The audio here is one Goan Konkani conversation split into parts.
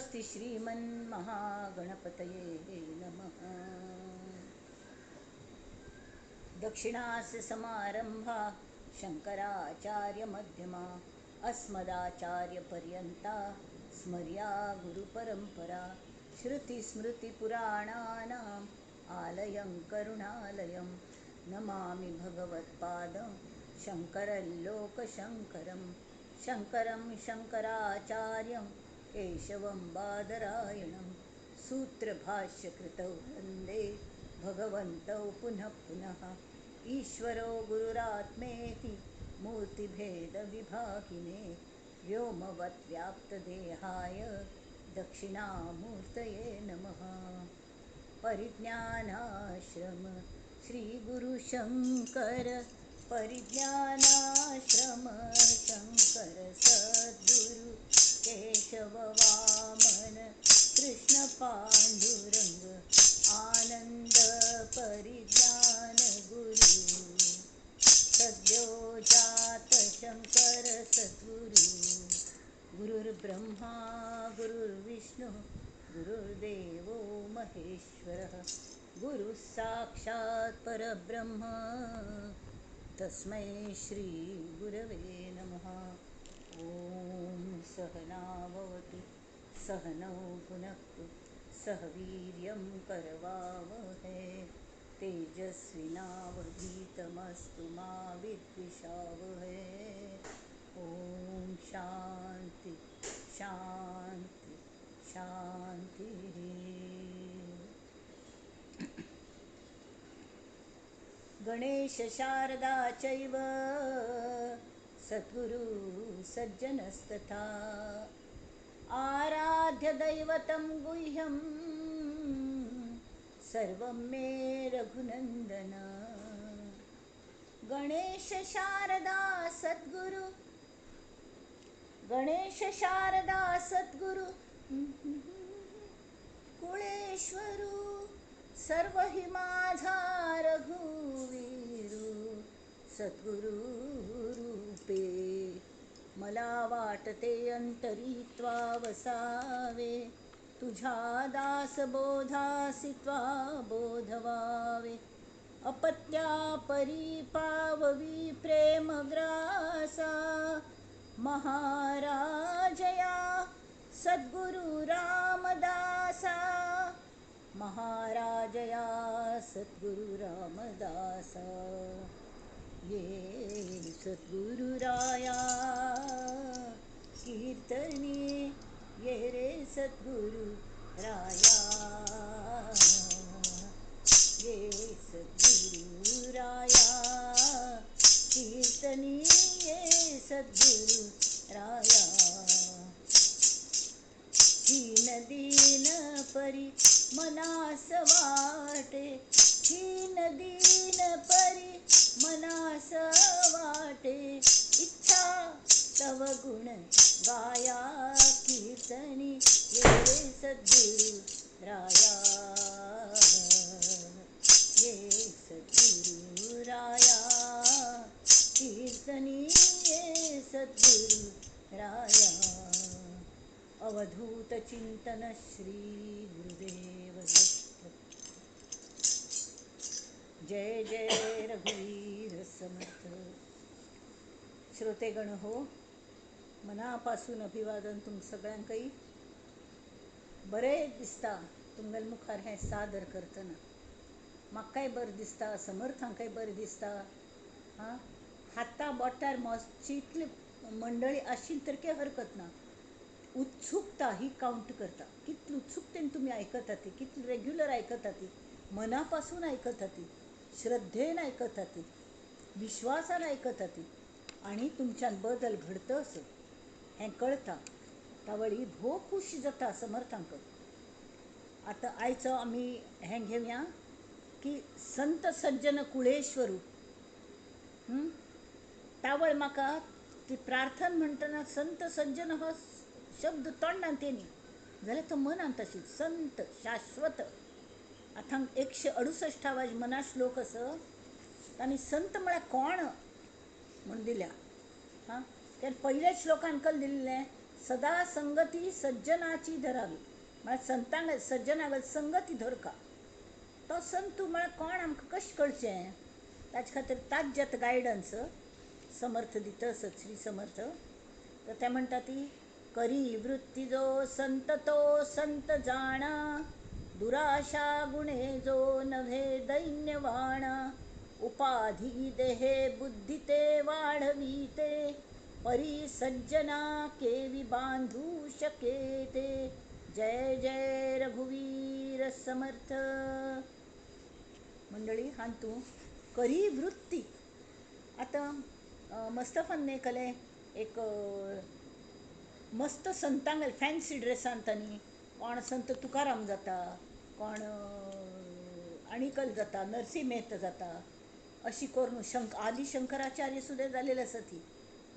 स्वस्ति श्रीमन्महागणपतये नमः. दक्षिणास्य समारंभा शंकराचार्यमध्यमा अस्मदाचार्यपर्यंता स्मर्या गुरुपरंपरा. श्रुतिस्मृतिपुराणानाम् आलयं करुणालयं नमामि भगवत्पादं शंकरं लोकशंकरं शंकरं शंकराचार्यं केशवं बादरायणं सूत्रभाष्यकृतौ वन्दे भगवन्तौ पुनः पुनः. ईश्वरो गुरुरात्मेति मूर्तिभेदविभागिने व्योमवत् व्याप्तदेहाय दक्षिणामूर्तये नमः. परिज्ञानाश्रम श्री गुरुशंकर परिज्ञानाश्रम शंकर सद्गुरु केशव वामन कृष्ण पांडुरंग आनंद परिज्ञान गुरु सद्यो जात शंकर सद्गुरु. गुरुर्ब्रह्मा गुरुर्विष्णु गुरुर्देवो महेश्वरः गुरुः साक्षात् परब्रह्म तस्मै श्री गुरवे नमः. ॐ सहना भवतु सहनौ भुनक्तु सह वीर्यं करवावहै तेजस्विनावधीतमस्तु मा विद्विषावहै. ॐ शांती शांती शांती. गणेश शारदा चैव सद्गुरु सज्जनस्तथा आराध्य दैवतं गुह्यं सर्वं मे रघुनंदन. गणेश शारदा सद्गुरु गणेश शारदा सद्गुरु कुळेश्वरू सर्व हि माझा रघुवीरू सद्गुरु रूपे. मला वाटते अंतरी त्वा वसावे तुझ्या दासबोधासी त्वा बोधवावे. अपत्या परी पाववी प्रेमग्रासा महाराजया सद्गुरु रामदासा महाराजया सद्गुरु रामदासा. ये सद्गुरुराया कीर्तनी ये रे सद्गुरु राया ये सद्गुरुराया कीर्तनी ये सद्गुरु राया. दीन दीन परी मनास वाटे दीन दीन परी मनास वाटे. इच्छा तव गुण गाया कीर्तनी ये सद्गुरु राया ये सद्गुरु राया कीर्तनी ये सद्गुरु राया. अवधूत चिंतन श्री गुरुदेव दत्त. जय जय रघुवीर समर्थ. श्रोतेगण हो, मनापासून अभिवादन तुम सगळ्यांकही. बरें दिसता तुमगेले मुखार हें सादर करतना. म्हाकाय बरें दिसता, समर्थांकय बरें दिसता. हां, हाता बोटार मोजची इतली मंडळी आशिल्ली तर काय हरकत ना. उत्सुकता ही कावंट करता. कितली उत्सुकतेन तुमी आयकता ती, कितली रेग्युलर आयकता ती, मनापासून आयकता ती, श्रद्धेन आयकता ती, विश्वासान आयकता ती आनी तुमच्यान बदल घडता असो हें कळता. तावळी भोव खूश जाता समर्थांक. आतां आयचो आमी हें घेवया की संत सज्जन कुळेश्वरू. तावळ म्हाका ती प्रार्थना म्हणटना संत सज्जन हो शब्द तोंडांत येनी जाल्यार तो मनांत आशिल्लो. संत शाश्वत. आतां 168 मना श्लोक आसा. आनी संत म्हळ्यार कोण म्हूण दिल्या. हां, त्या पयल्या श्लोकान कल दिल्लें सदा संगती सज्जनाची धरावी. म्हळ्यार संतांक सज्जनागल संगती धरका. तो संतू म्हळ्यार कोण आमकां कशें कळचें? ताचे खातीर ताज्यात गायडन्स समर्थ दिता आसत श्री समर्थ. तर ते म्हणटा ती करी वृत्ती जो संत तो संत जाणा, दुराशा गुणे जो नव्हे दैन्यवाणा, उपाधी देहे बुद्धी ते वाढवीते, परी सज्जना केवी बांधू शके ते. जय जय रघुवीर समर्थ. मंडळी हांतू करी वृत्ती. आतां मस्तफान कले एक मस्त संतांक फॅन्सी ड्रेसान तांणी कोण संत तुकाराम जाता, कोण आणिकल जाता, नरसी मेहता जाता, अशी करून आदि शंकराचार्य सुद्दां जालेले आसा ती.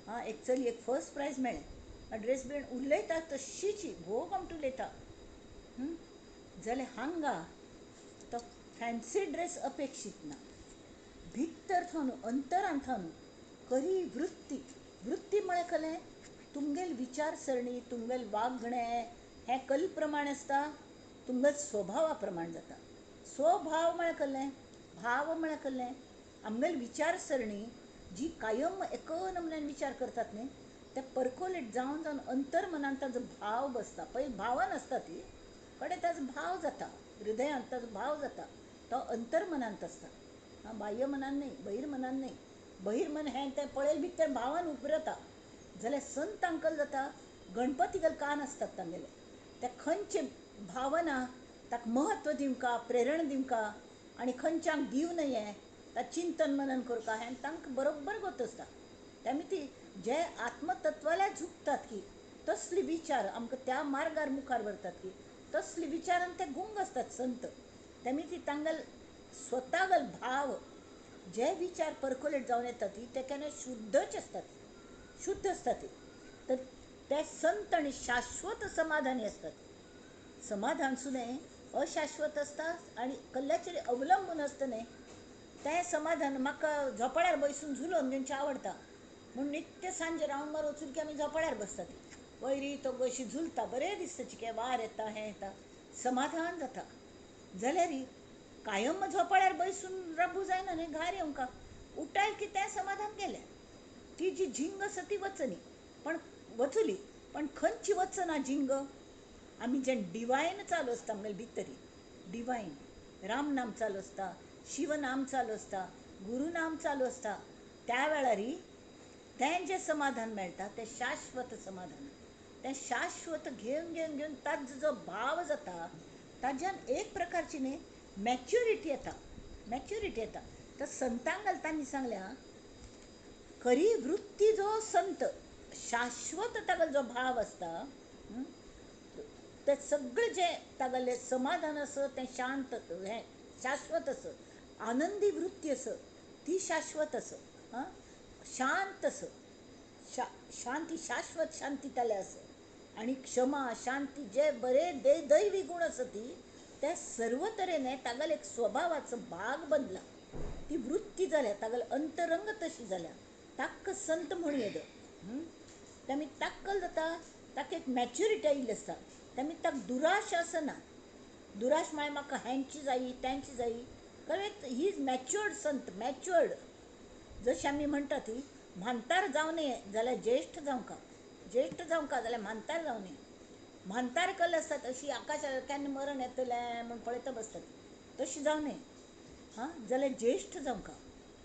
आं, एक चलयेक फर्स्ट प्रायज मेळ्ळें. ड्रेस बीन उलयता तशीची भोव कमट उलयता. जाल्यार हांगा तो फॅन्सी ड्रेस अपेक्षीत ना. भितर थावन अंतरान थावन करी वृत्ती. वृत्ती म्हळ्यार कलें तुमगेल विचारसरणी, तुमगेल वागणें हें कल प्रमाण आसता, तुमगेल स्वभावा प्रमाण जाता. स्वभाव म्हळ्यार कलें, भाव म्हळ्यार कलें आमगेल विचारसरणी जी कायम एक नमुन्यान विचार करतात न्ही, ते परकोलेट जावन जावन अंतर्मनान ताजो भाव बसता. पयलीं भावान आसता ती, कडेन ताजो भाव जाता, हृदयांत ताजो भाव जाता, तो अंतर्मनांत आसता. आं, बाह्य मनान न्ही, बहिर्मनान न्ही. बहिर्मन हें तें पळयल भितर भावान उबरता. जाल्यार संत अंकल जाता, गणपती गल कान आसतात तांगेले, ते खंयचे भावना ताका म्हत्व दिवंका, प्रेरणा दिवंका आनी खंयच्यांक दिवं नये ता चिंतन मनन करता हें तांकां बरोबर गोत आसता. तेमी ती जे आत्मतत्वाला झुकतात की तसले विचार आमकां त्या मार्गार मुखार व्हरतात की तसले विचारान ते गुंग आसतात संत. तेमी ती तांगेल स्वतागल भाव जे विचार परकोलेट जावन येतात ती ते केन्ना शुद्धच आसतात, शुद्ध आसतात ती. तर ते संत आनी शाश्वत समाधानी आसतात. समाधान सुद्दां अशाश्वत आसता आनी कल्ल्याचेर अवलंबून आसता न्ही. तें समाधान म्हाका झोपाळ्यार बसून झुलोवन घेवचें आवडटा म्हूण नित्य सांजे रावंड मार वचून की आमी झोपाळ्यार बसतात. वयरी तो अशी झुलता, बरें दिसता, चिके वार येता, हें येता, समाधान जाता. जाल्यार कायम झोपाळ्यार बसून राबू जायना न्ही, घार येवंका उठायल की तें समाधान गेलें. ती जी झिंग आसा ती वचनी, पण वचली, पण खंयची वचना झिंग. आमी जें डिवायन चालू आसता आमगेले भितरी, डिवायन रामनाम चालू आसता, शिवनाम चालू आसता, गुरुनाम चालू आसता, त्या वेळार तें जें समाधान मेळटा तें शाश्वत समाधान. तें शाश्वत घेवन घेवन घेवन ताजो जो भाव जाता ताज्यान एक प्रकारची न्ही मॅच्युरिटी येता, मॅच्युरिटी येता. तर संतांक तांणी सांगल्या खरी वृत्ती जो संत शाश्वत तागेलो जो भाव आसता ते सगळें जें तागेलें समाधान आसा तें शांत हें शाश्वत आसा. आनंदी वृत्ती आसा ती शाश्वत आसा. आं, शांत आसा, शांती शाश्वत शांती ताले आसा. आनी क्षमा शांती जे बरे दैवी गुण आसा ती ते सर्व तरेन तागेले एक स्वभावाचो भाग बनला. ती वृत्ती जाल्या, तागेले अंतरंग तशी जाल्या, ताका संत म्हणू येता. तेमी ताक्कल जाता, ताका एक मॅच्युरिटी आयिल्ली आसता. तेमी ताका दुराश आसना. दुराश म्हळ्यार म्हाका हेंची जायी तेंची जायी, कारण he is matured Sant, matured. जशें आमी म्हणटा ती म्हांतार जावं नये जाल्यार ज्येश्ठ जावंका, ज्येश्ठ जावंका जाल्यार म्हांतार जावं नये. म्हांतार कल आसतात अशी आकाशार केन्ना मरण येतलें म्हूण पळयता बसतात, तशी जावं नये. हां, जाल्यार ज्येश्ठ जावंका.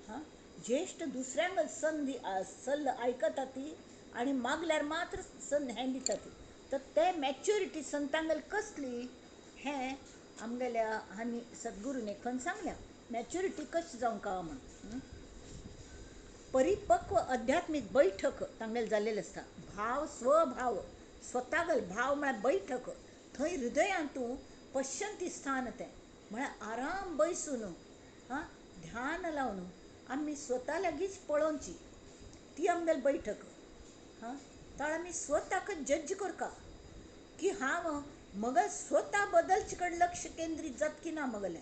हां, ज्येश्ठ दुसऱ्यांक संदी सल्ल आयकता ती आनी मागल्यार मात्र संद हें दिता ती. तर ते मॅच्युरिटी संतांगल कसली हें आमगेल्या आनी सद्गुरून एकन सांगल्या मॅच्युरिटी कशी जावंका म्हूण. परिपक्व आध्यात्मीक बैठक तांगेले जाल्लेली आसता. भाव स्वभाव स्वतागल भाव म्हळ्यार बैठक, थंय हृदयांतू पश्यंती स्थान तें म्हळ्यार आराम बैसून हां ध्यान लावन आमी स्वता लागींच पळोवची ती आमगेली बैठक. हां, तर आमी स्वताक जज करका की हांव मगल स्वता बदलचे कडेन लक्ष केंद्रीत जात की ना, मगलें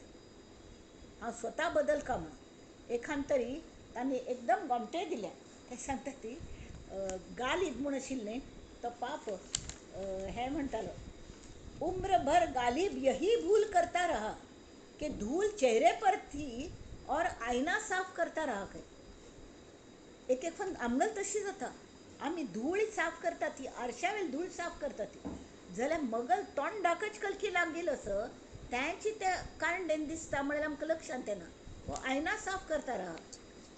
हांव स्वता बदल का म्हणून. एखान तरी तांणी एकदम गोमटे दिल्या. ते सांगता ती गालीब म्हूण आशिल्लें, तो पाप हें म्हणटालो, उम्र भर गालिब यही भूल करता रहा की धूल चेहरे पर थी और आयना साफ करता रहा. खंय एक एक पण आमगेल तशी जाता, आमी धूळ साफ करता ती, आरशावेल धूळ साफ करता ती, जाल्यार मगल तोंडाकच कलकी लागील असं त्यांची त्या कारणडेन दिसता म्हळ्यार आमकां लक्षांत येना. हो आयना साफ करता रहा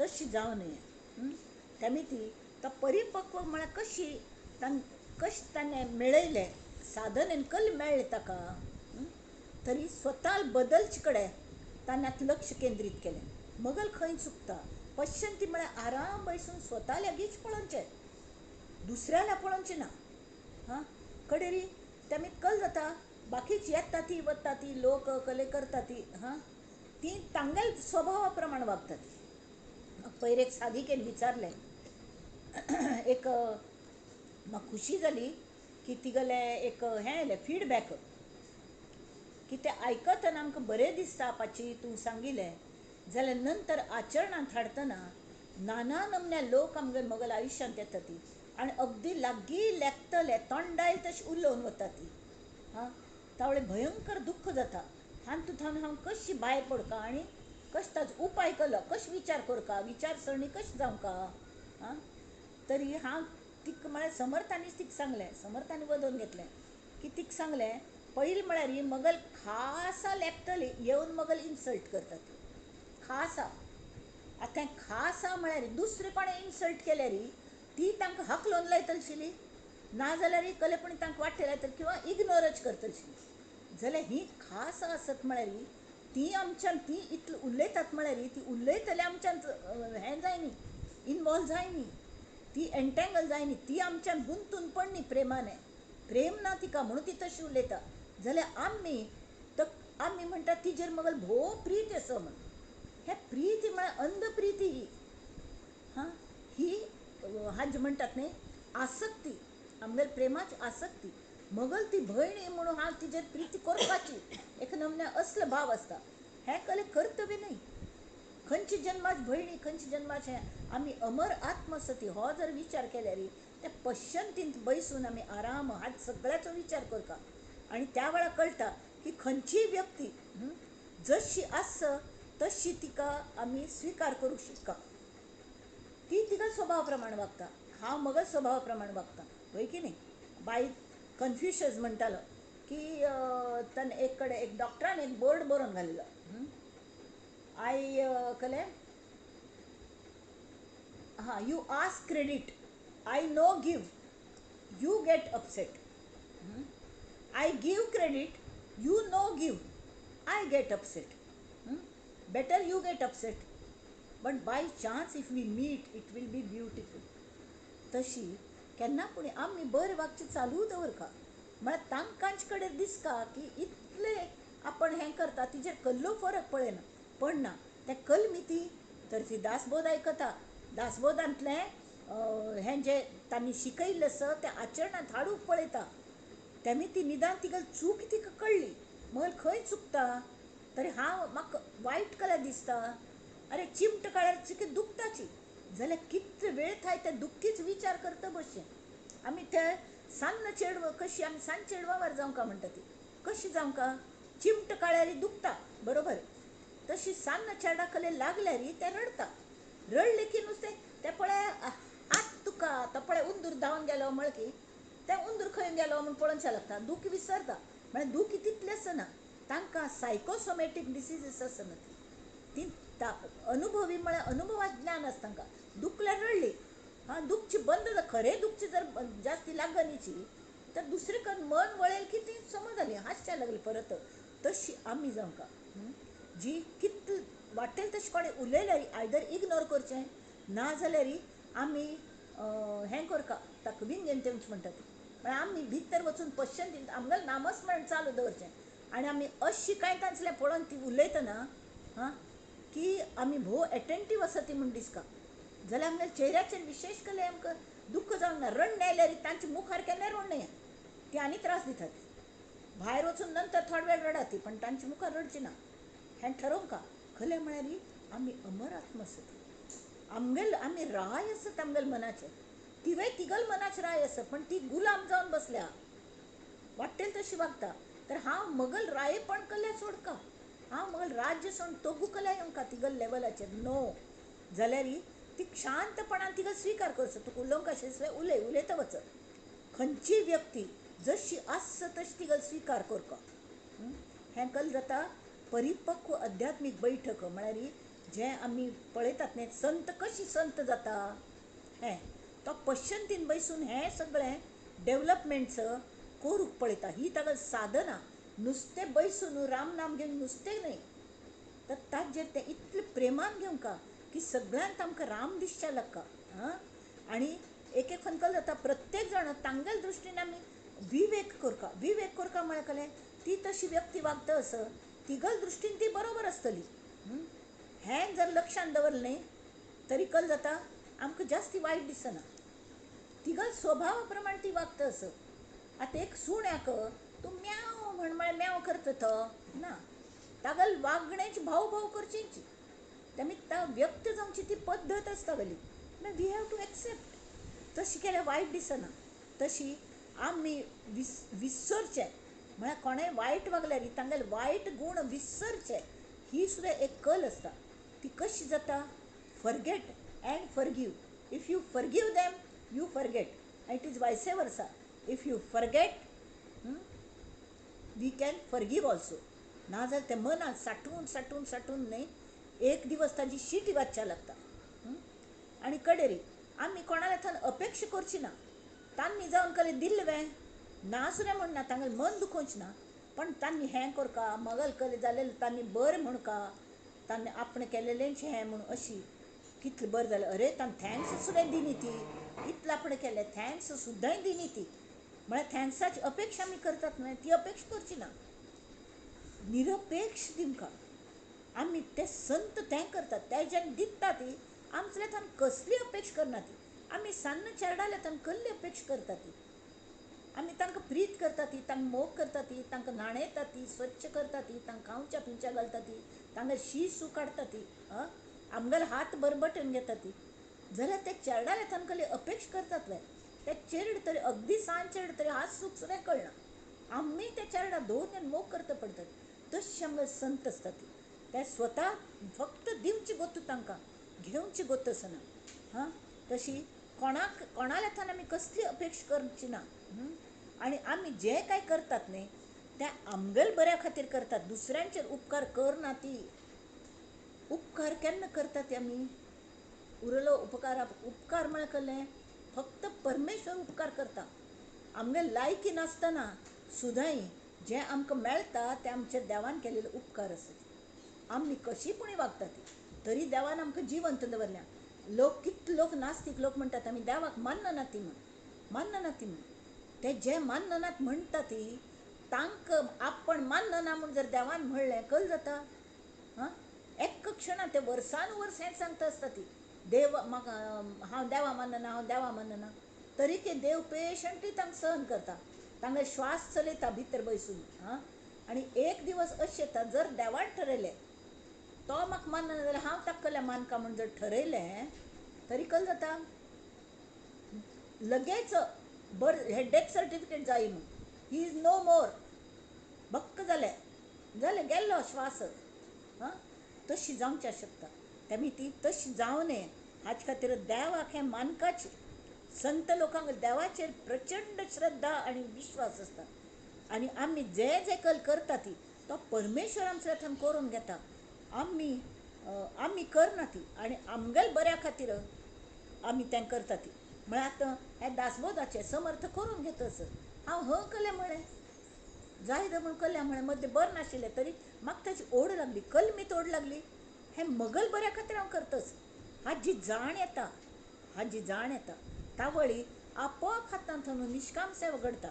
तशी जावं न्हय. तेमी ती तो परिपक्व म्हळ्यार कशी कशें ताणें मेळयलें साधनेन कल मेळ्ळें ताका, तरी स्वता बदलचे कडेन ताणें लक्ष केंद्रीत केलें. मगल खंय चुकता पश्चंती म्हळ्यार आराम बैसून स्वता लागींच पळोवचें, दुसऱ्याला पळोवचें ना. हां कडेरी तेमी कल जाता, बाकीच येता ती वता ती लोक कले करता ती, हां ती तांगेल स्वभावा प्रमाण वागता ती. पयर एक साधिकेन विचारलें, एक म्हाका खुशी जाली की तिगेलें एक हें आयलें फिडबॅक, की तें आयकतना आमकां बरें दिसता पाची तूं सांगिलें, जाल्यार नंतर आचरणांत हाडटना नाना नमन्या लोक आमगे मगल आयुश्यांत येता ती आनी अगदी लागीं लेखतले तोंडायल तशें उलोवन वता ती. हां तावळे भयंकर दुख्ख जाता, हातूंत थावन हांव कशी भायर पडका आनी कशें ताजो उपाय केलो, कशें विचार करका, विचारसरणी कशी जावंका. आं तरी हांव तिका म्हळ्यार समर्थांनीच तिका सांगलें, समर्थांनी वदोवन घेतलें की तिका सांगलें पयलीं म्हळ्यार ही मगल खासा लेखतली येवन मगल इन्सल्ट करता ती खासा. आतां खासा म्हळ्यार दुसरे कोणें इन्सल्ट केल्यार ती तांकां हकलोवन लायतली, ना जाल्यार कलेपणी तांकां वाटेर लायतली किंवा इग्नोरच करतली. जाल्यार ही खास आसत म्हळ्यार ती आमच्यान ती इतली उलयतात म्हळ्यार ती उलयतले आमच्यान हें जायनी, इनवॉल्व जायनी, ती एन्टेंगल जायनी, ती आमच्यान गुंतून पडनी प्रेमाने, प्रेम ना तिका म्हणून ती तशी उलयता. जाल्यार आमी तर आमी म्हणटा तिजेर मगल भोव प्रीत आसा म्हण, हे प्रीती म्हळ्यार अंधप्रिती ही. हां ही हाज म्हणटात न्ही आसक्ती, आमगेल प्रेमाची आसक्ती, मगल ती भयणी म्हणून हांव तिजेर प्रिती करपाची एक नमन्या असलो भाव आसता. हें कले कर्तव्य न्ही, खंयची जन्माच भयणी खंयची जन्माच हें आमी अमर आत्मसती हो जर विचार केल्यार त्या पश्चंतींत बैसून आमी आराम हात सगळ्याचो विचार करता आनी त्या वेळार कळटा की खंयचीय व्यक्ती जशी आस तशी तिका आमी स्विकार करूंक शिकता. ती तिका स्वभाव प्रमाण वागता, हांव मगल स्वभावा प्रमाण वागता, हय की न्ही. बाई कन्फ्युशस म्हणटालो की ताणें एक कडेन एक डॉक्टरान एक बोर्ड बरोवन घालिल्लो, I कले हां you ask credit I no give, you get upset, I give credit you no give, I get upset, better you get upset, but by chance if we meet it will be beautiful. तशी केन्ना पूण आमी बरें वागचें चालू दवरका, म्हळ्यार तांकांच कडेन दिसता की इतले आपण हें करता तिजेर कल्लो फरक पळयना पडना. तें कलमी ती तर ती दासबोध आयकता, दासबोधांतलें हें जें तांणी शिकयल्लें आसा तें आचरणांत हाडूंक पळयता. तेमी ती निदान तिका चूक तिका कळ्ळी, मगल खंय चुकता तरी हांव म्हाका वायट कला दिसता, अरे चिमट काळ्यार चिके दुखताची जाल्यार कितले वेळ थाय त्या दुखीच विचार करता बशें. आमी ते सान्न चेडव कशी आमी सान्न चेडवावर जावंका म्हणटा ती कशी जावंका, चिमट काळ्यारी दुखता बरोबर, तशी सान्न चेडा कले लागल्यार ते रडता, रडले की नुस्तें ते पळय आत तुका तो पळय उंदूर धांवन गेलो म्हळ की ते उंदूर खंय गेलो म्हूण पळोवचें लागता, दुखी विसरता, म्हळ्यार दुखी तितलें आसना तांकां. सायकोसोमॅटीक डिसीजीस आसना ती, ती अनुभवी म्हळ्यार अनुभवात ज्ञान आसता तांकां. दुखल्यार रडली, हां दुखची बंद खरें दुखची जर जास्ती लागनीची तर दुसरे कडेन मन वळेल की ती समज जाली, हांसच्या लागली परत. तशी आमी जावंका जी कितली वाटेल तशें कोणें उलयल्यार आयदर इग्नोर करचें, ना जाल्यार आमी हें करका ताका विंगेन म्हणटा ती, म्हळ्यार आमी भितर वचून पश्चन आमगेलें नामस्मरण चालू दवरचें आनी आमी अशी कांय तांचलें पळोवन ती उलयतना हां की आमी भोव एटेंटीव आसा ती म्हूण दिसता, जाल्यार आमगे चेहऱ्याचेर विशेश कले आमकां दुख्ख जावंक ना. रडणें आयल्यार तांच्या मुखार केन्नाय रडणें ती आनी त्रास दितात, भायर वचून नंतर थोडो वेळ रडा ती, पण तांच्या मुखार रडची ना. हें ठरोवंका खरें म्हळ्यार आमी अमर आत्मा आसत, आमगेल आमी राय आसत आमगेल मनाचेर, तिवे तिगल मनाच राय आसा पण ती गुलाम जावन बसल्या, वाटेल तशी वागता. तर हांव मगल रायेपण कल्या सोडका, हांव मगल राज्य सोड तोगू कल्या येवंका तिगल लेवलाचेर नो जाल्यार ती शांतपणान तिका स्विकार करचो. तुका उलोवंक आशिल्लें उलय, उलयता वच. खंयची व्यक्ती जशी आसता तशी तिगल स्विकार करका. हें कल जाता परिपक्व अध्यात्मीक बैठक म्हळ्यार जें आमी पळयतात न्ही संत कशी संत जाता हें तो पश्चंतीन बैसून हें सगळें डेवलपमेंट्स करूंक पळयता. ही ताका साधना, नुस्तें बैसून रामनाम घेवन नुस्तें न्हय तर ताजेर तें इतलें प्रेमान घेवंका की सगळ्यांत आमकां राम दिसच्या लागता. हां, आनी एक एक खंकल जाता प्रत्येक जाण तांगेल दृश्टीन आमी विवेक करका. विवेक करका म्हळ्यार कलें ती तशी व्यक्ती वागता आसत तिगल दृश्टीन ती बरोबर आसतली. हें जर लक्षांत दवरलें न्ही तरी कल जाता आमकां जास्ती वायट दिसना. तिगल स्वभावा प्रमाण ती वागता आसत. आतां एक सुण्याक तूं म्याव म्हण म्हळ्यार म्याव करता तो ना, तागल वागण्याची भाव भाव करचीची तेमी ता व्यक्त जावची ती पद्दत आसता गली. मागीर we have to accept. तशी केल्यार वायट दिसना. तशी आमी विसरचें म्हळ्यार कोणें वायट वागल्यार तांगेले वायट गूण विसरचे ही सुद्दां एक कल आसता. ती कशी जाता? Forget and forgive. If you forgive them you forget, it is vice versa. If you forget we can forgive also. नाजाल्यार तें मनांत साठून साठून साठून न्हय एक दिवस ताजी शीट वाचच्या लागता. आनी कडेरी आमी कोणाल्या थंय अपेक्षा करची ना. तांणी जावन कले दिल्लें वे ना सुद्दां म्हणना, तांगेलें मन दुखोवचें ना, पण तांणी हें करका मगल कले जालें तांणी बरें म्हणका, तांणी आपणें केलेलेंच हें म्हूण अशी कितलें बरें जालें, अरे तांणी thanks सुद्दां दिली ती, इतलें आपणें केलें thanks सुद्दां दिली ती, म्हळ्यार थँक्साची अपेक्षा आमी करतात न्हय ती अपेक्षा करची ना. निरपेक्ष दिवंका आमी ते संत तें करतात तेज्यान दिता ती आमच्या थंय कसली अपेक्षा करना ती. आमी सान्न चेरडाल्या थंय कसली अपेक्षा करता ती. आमी तांकां प्रीत करता ती, तांकां मोग करता ती, तांकां न्हाणयता ती, स्वच्छ करता ती, तांकां खावच्या पिवच्या घालता ती, तांकां शी सू काडटा ती, आमगेले हात बरबटून घेता ती. जाल्यार ते चेरडाल्या थंय कसली अपेक्षा करतात वे. ते चेरड तरी अगदी सान चेरड तरी हात सूख सुद्दां कळना, आमी त्या चेरडा दोन जाण मोग करता पडटात. तशें आमगे संत आसता ती ते स्वता फक्त दिवची गोत तांकां, घेवची गोत आसना. हां, तशी कोणाक कोणाल्या थंय आमी कसली अपेक्षा करची ना. आनी आमी जें कांय करतात न्ही तें आमगेल बऱ्या खातीर करतात, दुसऱ्यांचेर उपकार करना ती. उपकार केन्ना करतात ती आमी? उरलो उपकार. उपकार म्हळ्यार कसलें? फक्त परमेश्वर उपकार करता. आमगे लायकी नासतना सुद्दां जें आमकां मेळटा तें आमच्या देवान केलेले उपकार आसत. आमी कशी पुणी वागता ती तरी देवान आमकां जिवंत दवरल्या. लोक कितले लोक नास्तीक लोक म्हणटात आमी देवाक मानना ती म्हूण, मानना ती म्हूण. ते जे माननात म्हणटा ती तांकां आपण मानना म्हूण जर देवान म्हणलें कल जाता. हां, एक क्षणां ते वर्सान वर्स हें सांगता आसता ती देव म्हाका हांव देवा मानना, हांव देवा मानना, तरी की देव पेशंटली तांकां सहन करता, तांकां श्वास चलयता भितर बसून. हां, आनी एक दिवस अशें येता जर देवान ठरयलें तो म्हाका मानना जाल्यार हांव ताका कल्या मानका म्हूण जर ठरयलें तरी कल जाता. लगेच बरें हे डेथ सर्टिफिकेट जाय म्हूण, he is no मोर, बक्क जालें जालें गेल्लो श्वास. हां, तशी जावच्या शकता. तेमी ती तशी जावं नये हाचे खातीर देवाक हें मानकाचें. संत लोकांक देवाचेर प्रचंड श्रद्धा आनी विश्वास आसता आनी आमी जे जे कल करता ती तो परमेश्वर आमच्या थंय करून घेता. आमी आमी करना ती आनी आमगेल बऱ्या खातीर आमी तें करता ती. म्हळ्यार आतां हें दासबोधाचें समर्थ करून घेतच हांव ह कलें म्हळें जाय म्हूण कल्या म्हळें, मदें बरें नाशिल्लें तरी म्हाका ताची ओड लागली, कलमीत ओड लागली, हें मगल बऱ्या खातीर हांव करतच. हाजी जाण येता, हाजी जाण येता तावळी आपोआप हातांत निश्काम सेवा घडता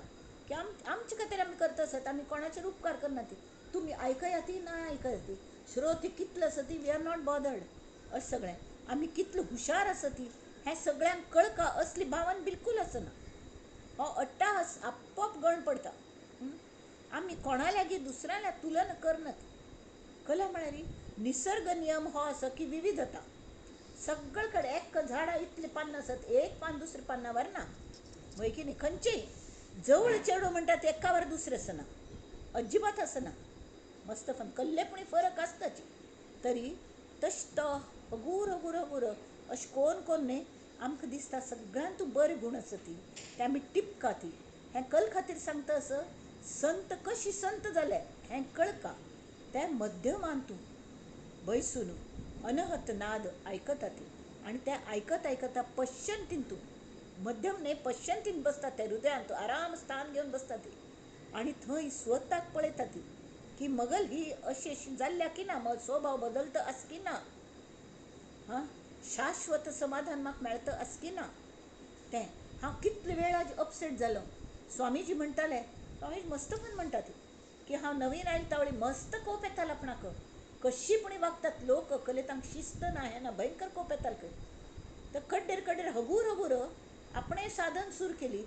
की आमचे खातीर आमी करता आसत, आमी कोणाचेर उपकार करना ती. तुमी आयकया ती ना आयकया ती, श्रोत कितलो आसा ती we are not bothered अशें सगळें. आमी कितले हुशार आसा ती हें सगळ्यांक कळका असली भावन बिलकूल आसना. हो अट्टाहास आपोआप गण पडटा. आमी कोणा लागीं दुसऱ्याल्या तुलना करनात. कला म्हळ्यार निसर्ग नियम हो आसा की विविधता. सगळे कडेन एक झाडां इतली पानां आसत, एक पान दुसऱ्या पानावर ना, वय की न्ही? खंयचेय जवळ चेडूं म्हणटा ते एकावर दुसरें आसना, अजिबात आसना. मस्त फन कल्ले पूण फरक आसताच. तरी तशें तो हगूर हगूर हगूर अशें कोन कोन न्ही आमकां दिसता सगळ्यांत बरें गूण आसा ती ते आमी टिपका ती. हें कल खातीर सांगता असो संत कशी संत जाले हें कळका. ते मध्यमान तूं बैसून अनहत नाद आयकता ती आनी ते आयकत आयकता पश्चंतीन तूं मध्यम न्ही पश्चंतीन बसता ते हृदयान तूं आराम स्थान घेवन बसता ती आनी थंय स्वताक पळयता ती की मगल ही अशी अशी जाल्ल्या की ना, मग स्वभाव बदलता आस की ना, हां शाश्वत समाधान म्हाका मेळता आस की ना. तें हांव कितले वेळ आज अपसेट जालो. स्वामीजी म्हणटाले, स्वामीजी मस्त पण म्हणटा ती की हांव नवीन आयले तावळी मस्त कोप येतालो आपणाक, कशी पुणी वागतात लोक, कले तांकां शिस्त ना हें ना, भयंकर कोप येतालो खंय. तर कड्डेर कड्डेर हगूर हगूर आपणें साधन सुरू केली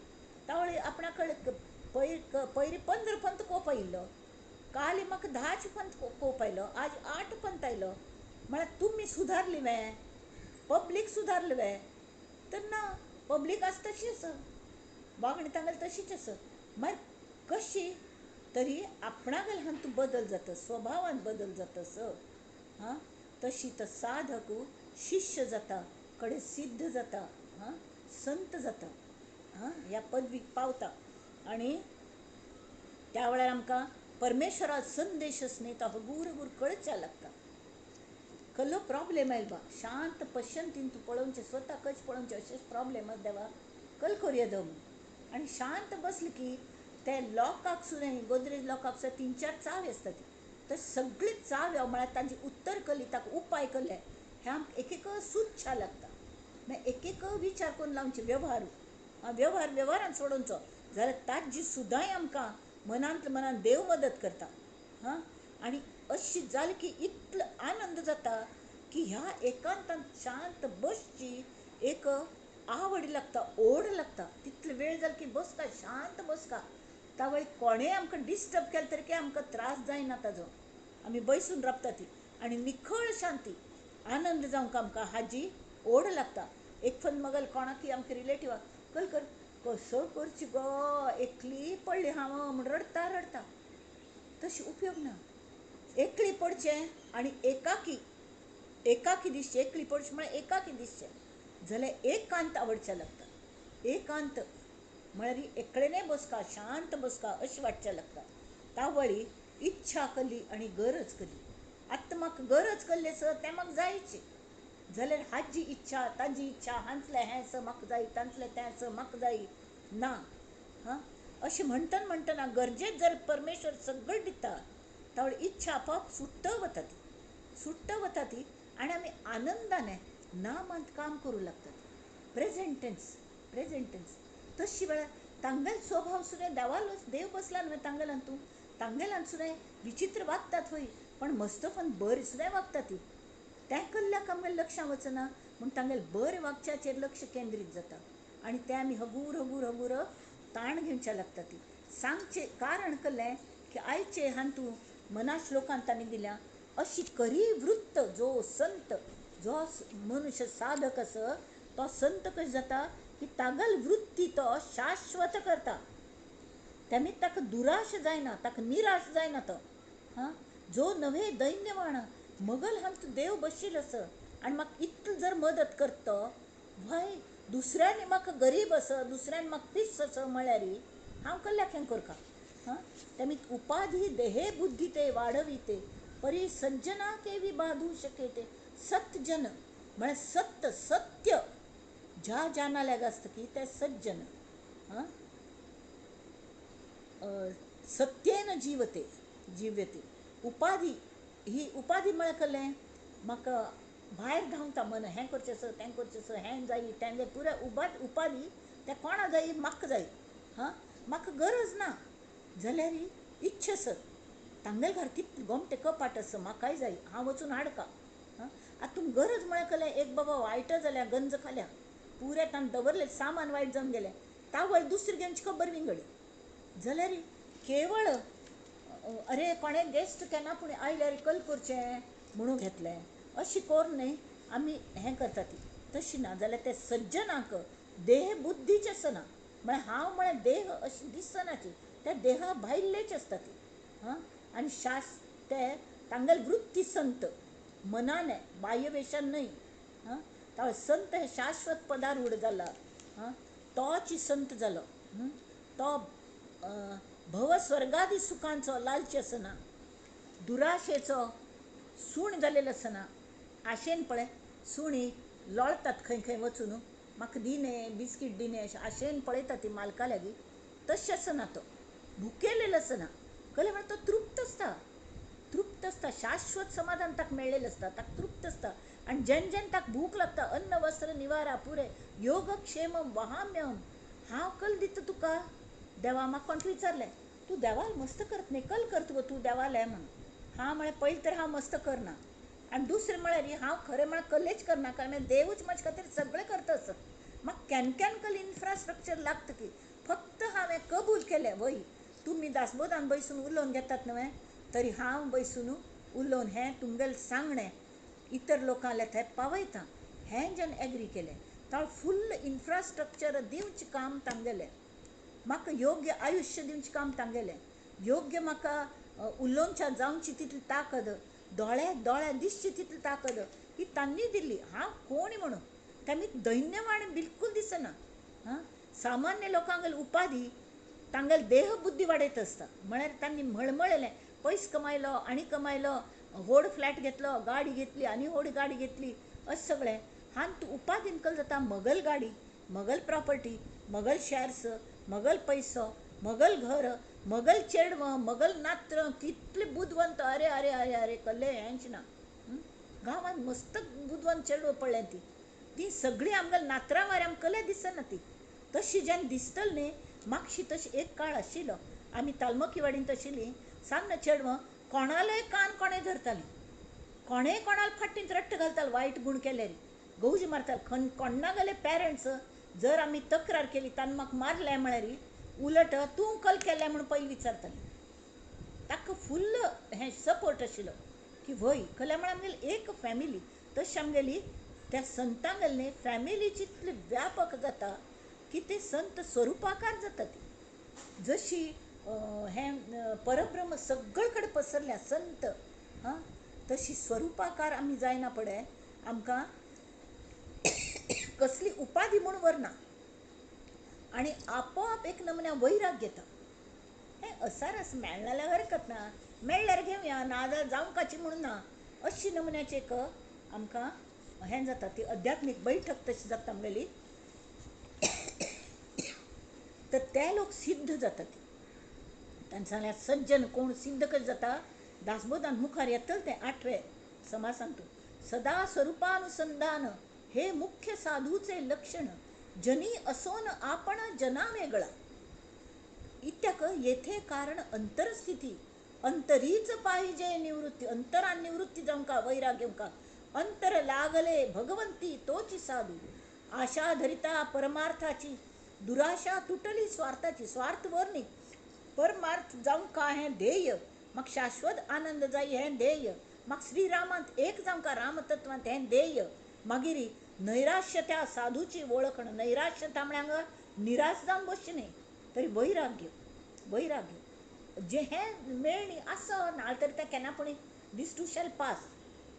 तावळी आपणा कडेन पयर 15 पंत कोप आयिल्लो, काल म्हाका 10 पंत कोप आयलो, आज 8 पंत आयलो. म्हळ्यार तुमी सुदारली वे, पब्लीक सुदारली वे? तर ना, पब्लीक आसा तशी आसा, वागणी तांगेली तशीच आसा. मागीर कशी तरी आपणागेल हातूंत बदल जाता, स्वभावान बदल जाता सर. हां तशी तर साधक शिष्य जाता, कडेन सिद्ध जाता, हां संत जाता, हां ह्या पदवीक पावता. आनी त्या वेळार आमकां परमेश्वरा संदेश न्ही तो हगूर हगूर कळच्या लागता. कसलो प्रॉब्लेम आयलो बा, शांत पश्यंतीन तूं पळोवचें, स्वताकच पळोवचें, अशेंच प्रॉब्लेम आसा देवा कल करुया दव. आनी शांत बसलें की ते लॉकाक सुद्दां, गोदरेज लॉकाक सुद्दां 3-4 चावी आसता ती, तर सगळी चाव्यो म्हळ्यार तांची उत्तर कली, ताका उपाय केले हें आमकां एक एक सुच्छा लागता. मागीर एक एक विचार करून लावचे, व्यवहार व्यवहार वेव्हारान सोडोवचो जाल्यार ताजी सुद्दांय आमकां मनांत मनान देव मदत करता. हां आनी अशी जाली की इतलो आनंद जाता की ह्या एकांतांत शांत बसची एक आवड लागता, ओड लागता. तितलो वेळ जालो की बसता, शांत बसता. तावळी कोणें आमकां डिस्टर्ब केलें तरी काय आमकां त्रास जायना ताजो, आमी बैसून राबता ती आनी निखळ शांती आनंद जावंक आमकां हाजी ओड लागता. एक फन मगल कोणाकी आमकां रिलेटिव्हा कल कर कसो करची गो, एकली पडली हांव म्हण रडता रडता, तशी उपयोग ना. एकली पडचें आनी एकाकी एकाकी दिसचें, एकली पडचें म्हळ्यार एकाकी दिसचें जाल्यार एकांत आवडचें लागता. एकांत म्हळ्यार एकलेने बसका, शांत बसका अशें वाटचें लागता. तावळी इच्छा कली आनी गरज कली. आतां म्हाका गरज कल्ली आसा तें म्हाका जायची जाल्यार हाजी इच्छा ताजी इच्छा, हांचलें हें आसा म्हाका जाय, तांचलें तें आसा म्हाका जाय ना. हां अशें म्हणटना म्हणटना गरजेक जर परमेश्वर सगळें दिता तावळी इच्छा आपोआप सुट्ट वता ती, सुट्ट वता ती आनी आमी आनंदान नामांत काम करूं लागतात. प्रेजेंट टेन्स, प्रेजेंट टेन्स तशी वेळार तांगेलो स्वभाव सुद्दां देवालो, देव बसला न्हय तांगेल्यान तूं, तांगेल्यान सुद्दां विचित्र वागतात हय, पण मस्तफन बरें सुद्दां वागता ती. तें कल्ल्याक आमगेलें लक्षां वचना म्हूण तांगेलें बरें वागच्याचेर लक्ष केंद्रीत जाता आनी तें आमी हगूर हगूर हगूर ताण घेवच्या लागता ती. सांगचें कारण कल्लें की आयचे हातूंत मना श्लोकांत तांणी दिल्या अशी करी वृत्त जो संत, जो मनुष्य साधक आसा तो संत कशें जाता की तागल वृत्ती तो शाश्वत करता. तेमी ताका दुराश जायना, ताका निराश जायना तो. हां जो नव्हे दैन्यवाण मगल हांत देव बशील आसा आनी म्हाका इतलो जर मदत करता, व्हय दुसऱ्यांनी म्हाका गरीब आसा, दुसऱ्यान म्हाका पीस आसा म्हळ्यार हांव कल्ल्याक हें करता. हां तेमी उपाधी देहे बुद्धी ते वाढविते परी सज्जना केवी बाधू शके ते. सज्जन म्हळ्यार सत्य, सत्य ज्या जाना लाग आसता की ते सज्जन. हां सत्येन जिवते जिव्यते. उपाधी ही उपाधी म्हळ्यार कळ्ळें म्हाका भायर धांवता मन, हें करचें आसा तें करचें आसा, हें जाय तें जाय, पुराय उपाधी तें कोणा जाय म्हाका जाय. हां म्हाका गरज ना जाल्यार इच्छा आसा, तांगेले घर कितलें गोमटें कपाट आसा म्हाकाय जाय, हांव वचून हाडका. हां आतां तुमकां गरज म्हळ्यार कळ्ळें एक बाबा वायट जाल्या गंज खाल्या पुरें ताणें दवरलें सामान वायट जावन गेलें, तावळ दुसरी घेवची खबर विंगडी जाल्यार केवळ अरे कोणें गेस्ट केन्ना पूण आयल्यार कल करचें म्हणून घेतलें अशी कोर न्हय. आमी हें करता ती तशी ना जाल्यार ते सज्जनाक देह बुद्धीच आसना. म्हळ्यार हांव म्हळ्यार देह अशें दिसना ती, त्या देहा भायलेच आसता ती. हां, आनी ते तांगेले वृत्ती संत मनान, बाह्यवेशान न्हय. हां, तो संत हे शाश्वत पदारूढ जाला. हां, तोच संत जालो. तो भवस्वर्गादी सुखांचो लालची आसना, दुराशेचो सूण जालेलो आसना. आशेन पळय सुणी लोळतात खंय खंय वचून, म्हाका दिने बिस्कीट दिने अशें आशेन पळयता ती मालका लागीं. तशें आसना, तो भुकेलेलो आसना. कळ्ळें? म्हळ्यार तो तृप्त आसता, तृप्त आसता, शाश्वत समाधान ताका मेळ्ळेलें आसता, ताका तृप्त आसता. आनी जेन्ना जेन्ना ताका भूक लागता, अन्न वस्त्र निवारा पुरे योगक्षेम वहाम्यहम, हांव कल दिता तुका देवा. म्हाका कोण विचारलें, तूं देवाल मस्त करत न्ही, कल करत गो तूं देवालें म्हणून. हांव म्हळें पयलीं तर हांव मस्त करना, आनी दुसरें म्हळ्यार हांव खरें म्हळ्यार कल्लेच करना, कारण देवूच म्हजे खातीर सगळें करता आसत. म्हाका कॅनकॅनकल इन्फ्रास्ट्रक्चर लागता की फक्त हांवें कबूल केलें वय तुमी दासबोधान बैसून उलोवन घेतात न्हय, तरी हांव बैसून उलोवन हें तुमगेलें सांगणें इतर लोकांले थंय पावयता हें जेन्ना एग्री केलें तो फुल्ल इन्फ्रास्ट्रक्चर दिवचें काम तांगेलें, म्हाका योग्य आयुश्य दिवचें काम तांगेलें, योग्य म्हाका उलोवच्या जावची तितली ताकद, दोळे दोळे दिसची तितली ताकद ही तांणी दिल्ली. हांव कोण म्हणून तांणी दैन्यवाण बिलकूल दिसना. हां, सामान्य लोकांगेली उपाधी तांगेली देहबुद्धी वाडयत आसता. म्हळ्यार तांणी मळमळलें, पयस कमायलो आनी कमायलो, व्हड फ्लॅट घेतलो, गाडी घेतली आनी व्हड गाडी घेतली, अशें सगळें. हांव तूं उपाधीन कल जाता मगल गाडी, मगल प्रॉपर्टी, मगल शेर्स, मगल पयसो, मगल घर, मगल चेडवां, मगल नात्र, कितले बुदवंत. अरे अरे अरे अरे कल्ले हेंच ना. गांवांत मस्त बुदवंत चेडवां पडल्या ती, ती सगळीं आमगेल्या नातरां वाऱ्या आमकां कले दिसना ती. तशी जेन्ना दिसतली न्ही मागशी तशी एक काळ आशिल्लो, आमी तालमकीवाडींत आशिल्लीं, सान्न चेडवां कोणालेय कान कोणें धरतालीं, कोणेय कोणाले फाटींत रट्ट घालताले, वायट गूण केल्यार गौज मारताले. कोण्णा गेले पेरंट्स जर आमी तक्रार केली तांणी म्हाका मारलें म्हळ्यार उलट तूं कल केलें म्हूण पयलीं विचारतालें. ताका फुल्ल हें सपोर्ट आशिल्लो की व्हय कल्या म्हळ्यार आमगेली एक फॅमिली. तशी आमगेली त्या संतांगेली न्ही फॅमिलीची इतली व्यापक जाता की ते संत स्वरुपाकार जाता. ती जशी हें परब्रह्म सगळे कडेन पसरल्या संत, हां, तशी स्वरुपाकार आमी जायना पडे आमकां कसली उपाधी म्हूण व्हरना आनी आपोआप एक नमुन्या वैराग्य येता. हें असारस मेळना जाल्यार हरकत ना, मेळ्ळ्यार घेवया, ना जाल्यार जावंकाची म्हणून ना, अशी नमुन्याची एक आमकां हें जाता. ती अध्यात्मीक बैठक तशी जाता आमगेली, तर ते लोक सिद्ध जातात. तांणी सांगलें सज्जन कोण सिद्ध कशें जाता, दासबोधान मुखार येतले तें आठवे समासांतू. सदा स्वरूपानुसंधान हे मुख्य साधूचे लक्षण, जनी असोन आपण जना वेगळा. इत्याक येथे कारण अंतरस्थिती, अंतरीच पाहिजे निवृत्ती, अंतरान निवृत्ती जावंका, वैराग्य का, अंतर लागले भगवंती तोची साधू. आशा धरिता परमार्थाची, दुराशा तुटली स्वार्थाची. स्वार्थ वर न्ही, परमार्थ जावंका हें ध्येय, म्हाका शाश्वत आनंद जाय हें ध्येय, म्हाका श्रीरामांत एक जावंका रामतत्वांत हें ध्येय. मागीर नैराश्य त्या साधूची वळखण. नैराश्यता म्हळ्यार निराश जावन बसचें न्ही, तरी वैराग्य, वैराग्य जें हें मेळणी आसा ना तर तें केन्ना पूण दीस टू शॅल पास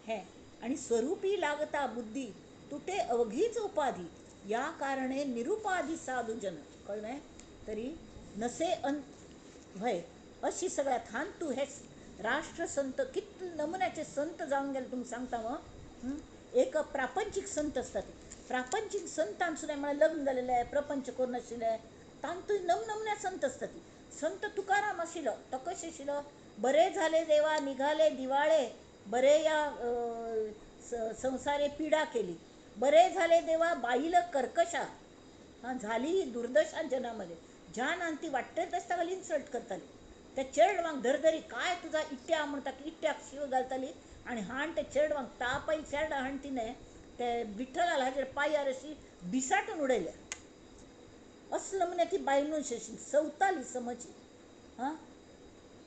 हें. आनी स्वरुपी लागता बुद्धी, तुटे अवघीच उपाधी, या कारणे निरुपाधी साधू जन. कळ्ळें? तरी नसे अंत व्हय अशी सगळ्यात हान तूं हे राष्ट्रसंत कितले नमुन्याचे संत जावन गेले तुमकां सांगता हांव. एक प्रापंचीक संत आसतात, प्रापंचीक संतान सुद्दां म्हळ्यार लग्न जालेले, प्रपंच करून आशिल्ले, तांतूय नमनमुन्या संत आसतात. संत तुकाराम आशिल्लो तो कशें आशिल्लो, बरे झाले देवा निघाले दिवाळे, बरे या संसारे पिडा केली, बरे झाले देवा बाईल कर्कशा, हां झाली दुर्दशा जनामध्ये. ज्यान आनी ती वाटत तशें ताका इन्सल्ट करताली. त्या चेडवांक धरधरी काय तुजा इट्ट्या म्हणटा, इट्ट्याक शिव घालताली आनी हाण त्या चेडवांक तापय चेडा हाण तिणें ते विठ्ठलाला हाजेर पांयार अशी बिसाटून उडयल्या. असलो म्हणे ती बायल मनशी अशी सवताली समजी, हां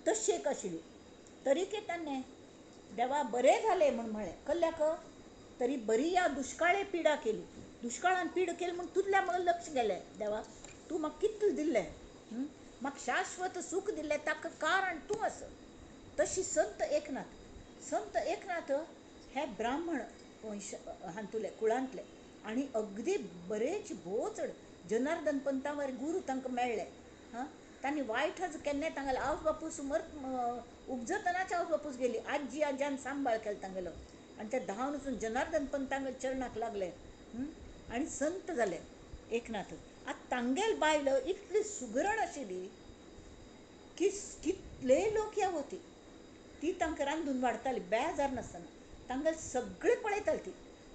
तशी एक आशिल्ली. तरी की ताणें देवा बरें जालें म्हूण म्हळें. कल्ल्याक तरी बरी या दुष्काळे पिडा केली. दुष्काळान पीड केली म्हूण तुजल्या म्हाका लक्ष गेलें देवा, तूं म्हाका कितलें दिल्लें, म्हाका शाश्वत सूख दिल्लें, ताका कारण तूं आसा. तशी संत एकनाथ, संत एकनाथ हे ब्राह्मण वंश हातूंतले कुळांतले आनी अगदी बरेच भोव चड जनार्दन पंतावर गुरू तांकां मेळ्ळे. हां, तांणी वायटच केन्नाय तांगेलो आवय बापूस मर उपजतनाच आवय बापूस गेली, आजी आज्यान सांबाळ केलो तांगेलो आनी ते धांवन वचून जनार्दन पंतांगेल्या चरणाक लागले आनी संत जाले एकनाथ. आतां तांगेल बायल इतली सुगरण आशिल्ली की कितलेय लोक या वती ती तांकां रांदून वाडटाली बेजार नासतना, तांगेल सगळें पळयताली ती.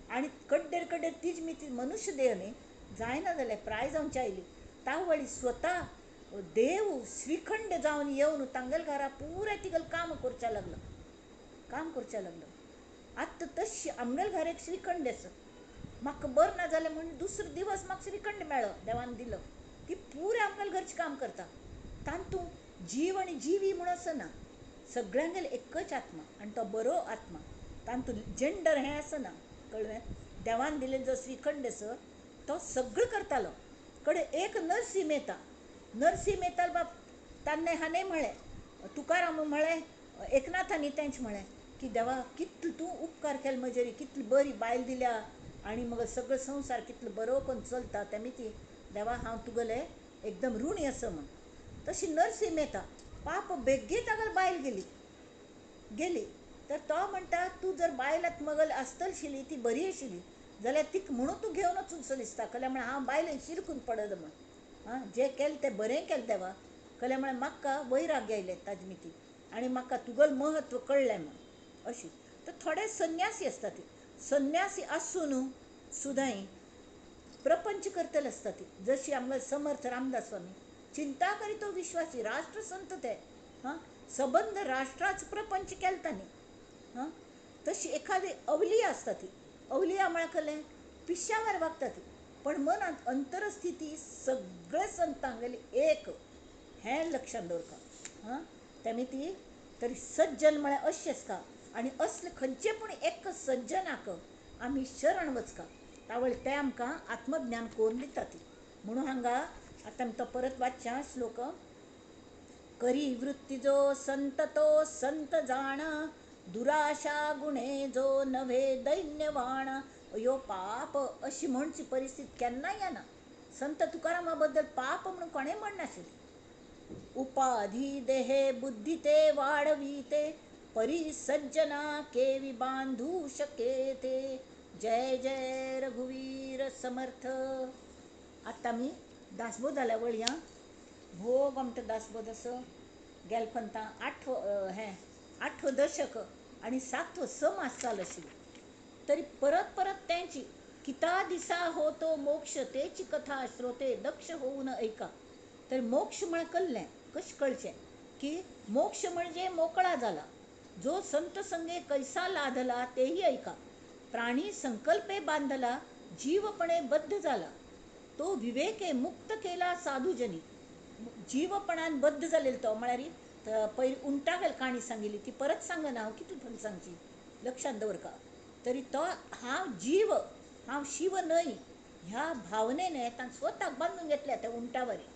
आनी कड्डेर कड्डेर तीज मी ती मनुष्य देह न्ही जायना जालें, प्राय जावची आयली तावळी स्वता देव श्रीखंड जावन येवन तांगेल घरा पुराय तिगेलें काम करचें लागलो, काम करचें लागलो. आतां तशी आमगेल घर एक श्रीखंड आसा, म्हाका बरें ना जालें म्हूण दुसरो दिवस म्हाका श्रीखंड मेळ्ळो, देवान दिलो, ती पुराय आमगेल घरचें काम करता. तातूंत जीव आनी जिवी म्हूण आसना, सगळ्यांगेल एकच आत्मा आनी तो बरो आत्मा, तातूंत जेंडर हें आसना, कळ्ळें? देवान दिलेलो जो श्रीखंड आसा तो सगळें करतालो. कडेन एक नरसी मेहता, नरसी मेहता बाब तान्ने हाणें म्हळें, तुकाराम म्हळें, एकनाथांनी तेंच म्हळें की देवा कितलो तूं उपकार केलो म्हजेर, कितली बरी बायल दिल्या आनी मगो सगळो संवसार कितलो बरो करून चलता तेमी ती देवा हांव तुगेलें एकदम ऋणी आसा म्हूण. तशी नरसी मेहता पाप बेगीन तागेली बायल गेली गेली तर तो म्हणटा तूं जर बायलात मगल आसतली ती बरी आशिल्ली जाल्यार तिका म्हणून तूं घेवन वचून सो दिसता, कल्या म्हळ्यार हांव बायलेन शिरकून पडत म्हूण, आं जें केलें तें बरें केलें देवा, कल्या म्हळ्यार म्हाका वैराग्य आयलें ताजे मिती आनी म्हाका तुगेलें म्हत्व कळ्ळें म्हूण. अशी तर थोडे संन्यासी आसता ती संन्यासी आसून सुद्दां प्रपंच करतले आसता ती, जशी आमगे समर्थ रामदास स्वामी चिंता करी तो विश्वासी राष्ट्रसंत ते, हां सबंद राष्ट्राच प्रपंच केलो तांणी. हां तशी एखादी अवलिया आसता ती, अवलिया म्हळ्यार कसलें पिश्यावर वागता ती, पण मनांत अंतरस्थिती सगळे संतांगेली एक हें लक्षांत दवरता. हां तेमी ती तरी सज्जन म्हळ्यार अशें आसता आनी असले खंयचे पूण एक सज्जनाक आमी शरण वचका, तावळ ते आमकां आत्मज्ञान करून दिता ती. म्हणून हांगा आतां आमी तो परत वाचया श्लोक. करी वृत्ती जो संत तो संत जाणा, दुराशा गुणे जो नव्हे दैन्यवाण, अयो पाप अशी म्हणची परिस्थिती केन्नाय येना. संत तुकारामा बद्दल पाप म्हणून कोणें म्हणनाशिल्लें. उपाधी देहे बुद्धी ते वाढवीते, परी सज्जना केवी बांधू शके ते. जय जय रघुवीर समर्थ. आतां आमी दासबोधाल्या वळया. भोग आमचो दासबोध असो गेल पंता आठवो हें आठवो दशक आनी सातवो समास चालू आशिल्लो. तरी परत परत तेंची किता दिसा हो तो मोक्ष तेची कथा श्रोते दक्ष होऊन ऐका. तर मोक्ष म्हळ्यार कळ्ळें कशें कळचें की मोक्ष म्हणजे मोकळा जाला, जो संत संगे कैसा लाधला तेही ऐका. प्राणी संकल्पे बांधला जीवपणे बद्ध जाला, तो विवेके मुक्त केला साधूजनी. जीवपणान बद्ध जालेलो तो म्हळ्यार पयलीं उंटागेल काणी सांगिल्ली ती परत सांगना हांव, कितली पण सांगची लक्षांत दवर का. तरी तो हांव जीव हांव शिव न्हय ह्या भावनेने ताणें स्वताक बांदून घेतल्या त्या उंटावरी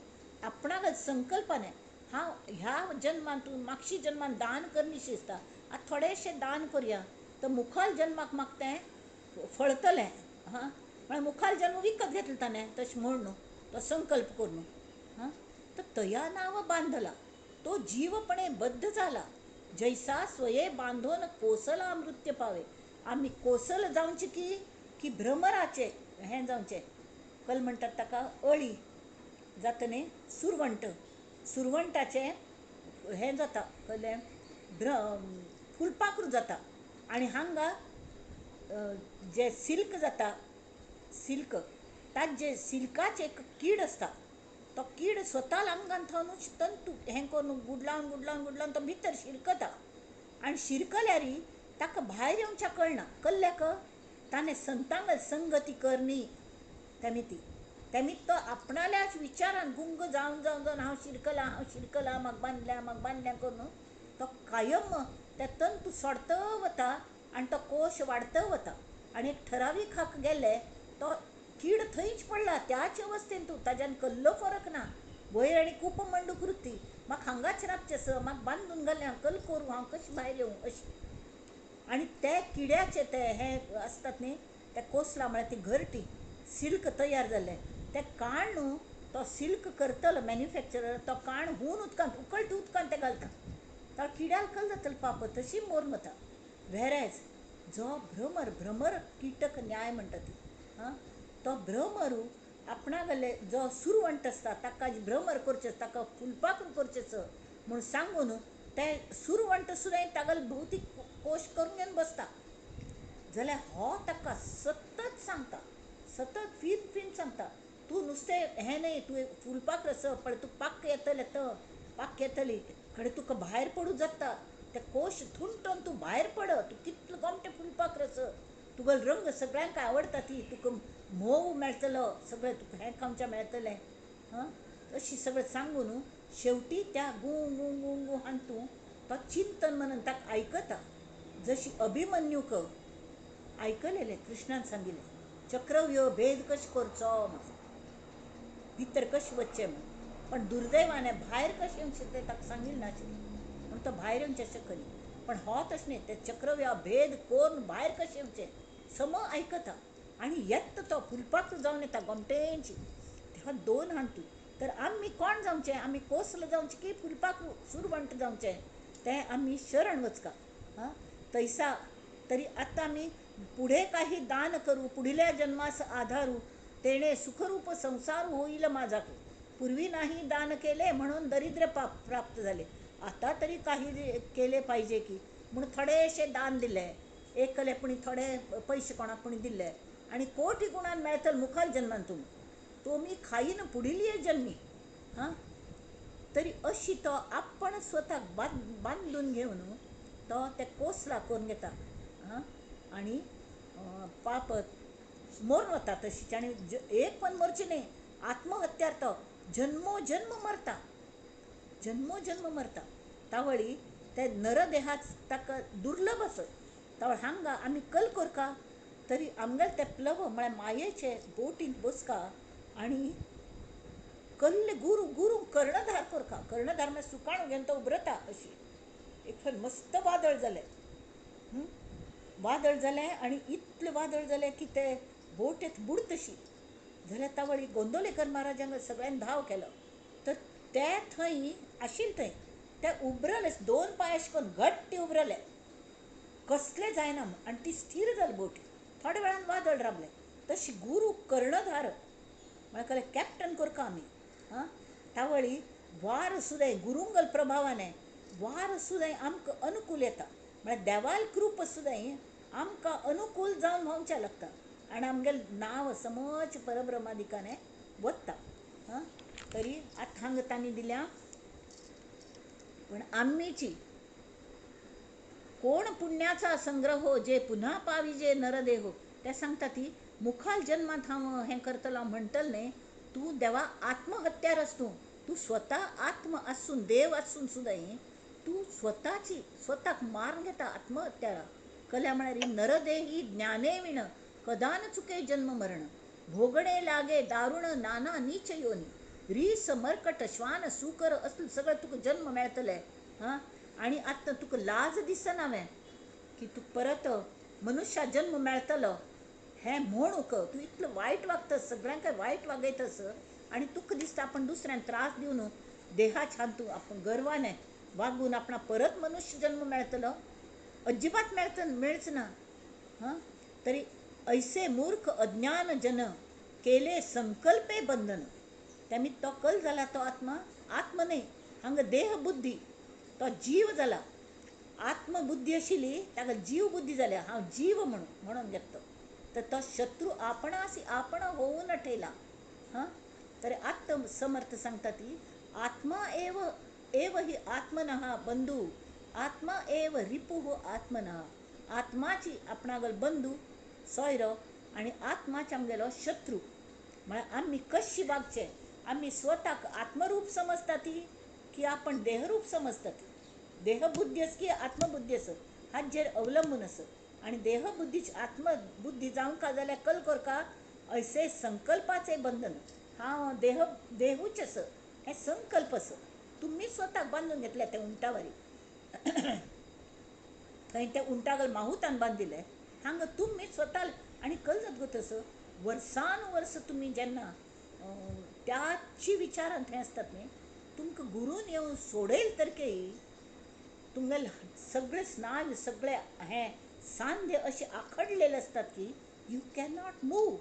आपणाक संकल्पाने हांव ह्या जन्मांतून मागशी जन्मान दान करनी दिसता, आतां थोडेशें दान करया तर मुखाल जन्माक म्हाका तें फळतलें. हां म्हळ्यार मुखाल जन्म विकत घेतलो ताणें तशें म्हण न्हू, तो संकल्प करून. हां तर तया नांव बांदला तो जीवपणे बद्ध जाला, जैसा स्वये बांधून कोसला मृत्य पावे. आमी कोसल जावचे की की भ्रमराचे हें जावचें कल म्हणटात ताका अळी जाता न्ही, सुरवंट, सुरवंटाचें हें जाता कसलें फुलपाखरू जाता आनी हांगा जें सिल्क जाता सिल्क ताजें सिल्काचें एक कीड आसता, तो कीड स्वता आंगान थंय तंतू हें करून गुडलावन गुडलावन गुडलावन तो भितर शिरकता आनी शिरकल्यार ताका भायर येवच्या कळना. कल्ल्याक ताणें संतांग संगती करणी तेमी ती तेमी तो आपणाल्याच विचारान गुंग जावन जावन जावन हांव शिरकला हांव शिरकला म्हाका बांदल्या म्हाका बांदल्या करून तो कायम ते तंतू सोडत वता आनी तो कोश वाडत वता आनी एक ठरावीक हाक गेले तो कीड थंयच पडला त्याच अवस्थेन तूं ताज्यान कल्लो फरक ना. वयर आनी कूपमंडूक वृत्ती, म्हाका हांगाच राबचें आसा, म्हाका बांदून घालें, हांव कल करूं, हांव कशें भायर येवं अशें. आनी ते किड्याचे ते हे आसतात न्ही ते कोसला म्हळ्यार ती घरटी सिल्क तयार जाल्लें तें काण न्हू तो सिल्क करतलो मॅन्युफॅक्चरर तो काण हून उदकांत उकळटी उदकांत ते घालता, तो किड्याक कल जातलो पाप, तशी मोर वता. वेरेज जो भ्रमर, भ्रमर किटक न्याय म्हणटा ती, आं तो भ्रमरू आपणागले जो सुरवंट आसता ताका भ्रमर करचें, ताका फुलपाखरू करचें म्हूण सांगून ते सुरवंट सुद्दां तागेले भोवती कोश करून घेवन बसता. जाल्यार हो ताका सतत सांगता, सतत फिन फिन सांगता, तूं नुस्तें हें न्हय, तूं फुलपाखरू आसा पळय, तूं पाक येतलें तर पाक येतली कडेन तुका भायर पडूं जाता, ते कोश थुंटोन तूं भायर पड, तूं कितलो गोमटें फुलपाखरू आसा, तुगेलो रंग सगळ्यांक आवडटा ती, तुका म्होंव मेळटलो, सगळें तुका हें खावचें मेळटलें, हां अशी सगळें सांगून शेवटी त्या गूं गूं गूं गूं हातूंत तो चिंतन मनन ताका आयकता. जशी अभिमन्यूक आयकलेलें कृष्णान सांगिल्लें चक्रव्यूह भेद कशें करचो म्हणून, भितर कशें वचचें म्हूण, पण दुर्दैवाने भायर कशें येवचें तें ताका सांगिल्लें नाशिल्लें म्हणून तो भायर येवचें शकना. पण हो तशें न्ही, ते चक्रव्यूह भेद करून भायर कशें येवचें सम आयकता आनी येता तो फुलपाखरू जावन येता गोमटेंची. तेव्हा दोन हांतू तर आमी कोण जावचें, आमी कोसल जावचें की फुलपाखरू सुरवंट जावचें तें आमी शरण वचका. हां तैसा तरी आतां आमी पुढे काही दान करू, पुढल्या जन्मास आधारू, तेणे सुखरूप संसार होईल माझा. पूर्वी नाही दान केले म्हणून दरिद्र पाप प्राप्त झाले, आता तरी काही केले पाहिजे की म्हणून थोडेशे दान दिले, एकले पुणी थोडे पैसे कोणाक पुणी दिले आनी कोटी गुणान मेळतले मुखार जन्मान तुमी, तो मी खाईन पुढील जन्मी. हां तरी अशी तो आपण स्वताक बांदून घेवन तो ते कोसला करून घेता. हां आनी पाप मरून वता तशीच, आनी एक पण मरचें न्ही, आत्महत्यार तो जन्मोजन्म मरता, जन्मोजन्म मरता. तावळी ते नरदेहाच ताका दुर्लभ आसत. तावळ हांगा आमी कल करका तरी आमगेले ते प्लव म्हळ्यार मायेचे बोटींत बसका आनी कल्ले गुरू गुरू कर्णधार करका, कर्णधार म्हळ्यार सुकाणू घेवन तो उबरता. अशी एक फावट मस्त वादळ जालें, वादळ जालें आनी इतलें वादळ जालें की ते बोटेत बुडतशी जाल्यार तावळी गोंदवलेकर महाराजांक सगळ्यांनी धांव केलो तर ते थंय आशिल्ले थंय ते उबरले, दोन पांय अशें करून घट्ट उबरले, कसलें जायना आनी ती स्थीर जाली बोट. थोड्या वेळान वादळ रावलें. तशी गुरू कर्णधार म्हळ्यार कळ्ळें कॅप्टन करका आमी. हां तावळी वार सुद्दां गुरुंगल प्रभावाने वार सुद्दां आमकां अनुकूल येता, म्हळ्यार देवाल कृप सुद्दां आमकां अनुकूल जावन व्हांवचें लागता आनी आमगेलें नांव समज परब्रह्मादिकाने वता. हां तरी आतां हांगा तांणी दिल्या पण आम्हीची कोण पुण्याचा संग्रहो जे पुन्हा पाविजे नरदेहो, ते सांगता ती मुखाल जन्मांत हांव हें करतलो म्हणटलें न्ही, तूं देवा आत्महत्यार आस, तूं तूं स्वता आत्म आसून देव आसून सुद्दां तूं स्वताची स्वताक मारून घेता आत्महत्यारा. कल्या म्हळ्यार नरदेही ज्ञाने विण कदान चुके जन्म मरण, भोगणे लागे दारुण नाना नीच योनी, रीस मरकट श्वान सुकर असले सगळें तुका जन्म मेळटले. हां आनी आतां तुका लाज दिसना वें की तुका परत मनुष्या जन्म मेळटलो हें म्हणूंक तूं इतलो वायट वागता, सगळ्यांक वायट वागयतस आनी तुका दिसता आपण दुसऱ्यांक त्रास दिवन देहाच हातूंत आपण गर्वाने वागून आपणा परत मनुष्य जन्म मेळटलो, अजिबात मेळच ना. हां तरी ऐसे मूर्ख अज्ञान जन केले संकल्पे बंधन, तेमी तो कल जाला तो आत्मा, आत्म न्ही हांगा देह बुद्धी, तो जीव जाला. आत्मबुद्धी आशिल्ली ताका जीव बुद्धी जाल्या, हांव जीव म्हणून म्हणून घेतलो तर तो शत्रू आपणासी आपण होऊन ठेला. हां तर आत्म समर्थ सांगता ती आत्मा एव एव ही आत्मनः बंधू, आत्मा एव रिपू हो आत्मनः, आत्माची आपणागल बंधू सोयरो आनी आत्माची आमगेलो शत्रू. म्हळ्यार आमी कशी वागचें, आमी स्वताक आत्मरूप समजता ती की आपण देहरूप समजता ती, देहबुद्धी आस की आत्मबुद्धी आस हाचेर अवलंबून आसा. आनी देहबुद्धी आत्मबुद्धी जावंक जाल्यार कल करका ऐसे संकल्पाचे बंधन. हांव देह देहूच आस हें संकल्प आस, तुमी स्वताक बांदून घेतल्या त्या उंटावारी. थंय त्या उंटागल माहुतान बांदिल्लें, हांगा तुमी स्वता. आनी कल जाता गो तसो वर्सान वर्स तुमी जेन्ना त्याची विचारान थंय आसतात न्ही, तुमकां गुरून येवन सोडयल तर की तुमगेले सगळे स्नायू सगळे हें सांधे अशे आखडलेले आसतात की you cannot move,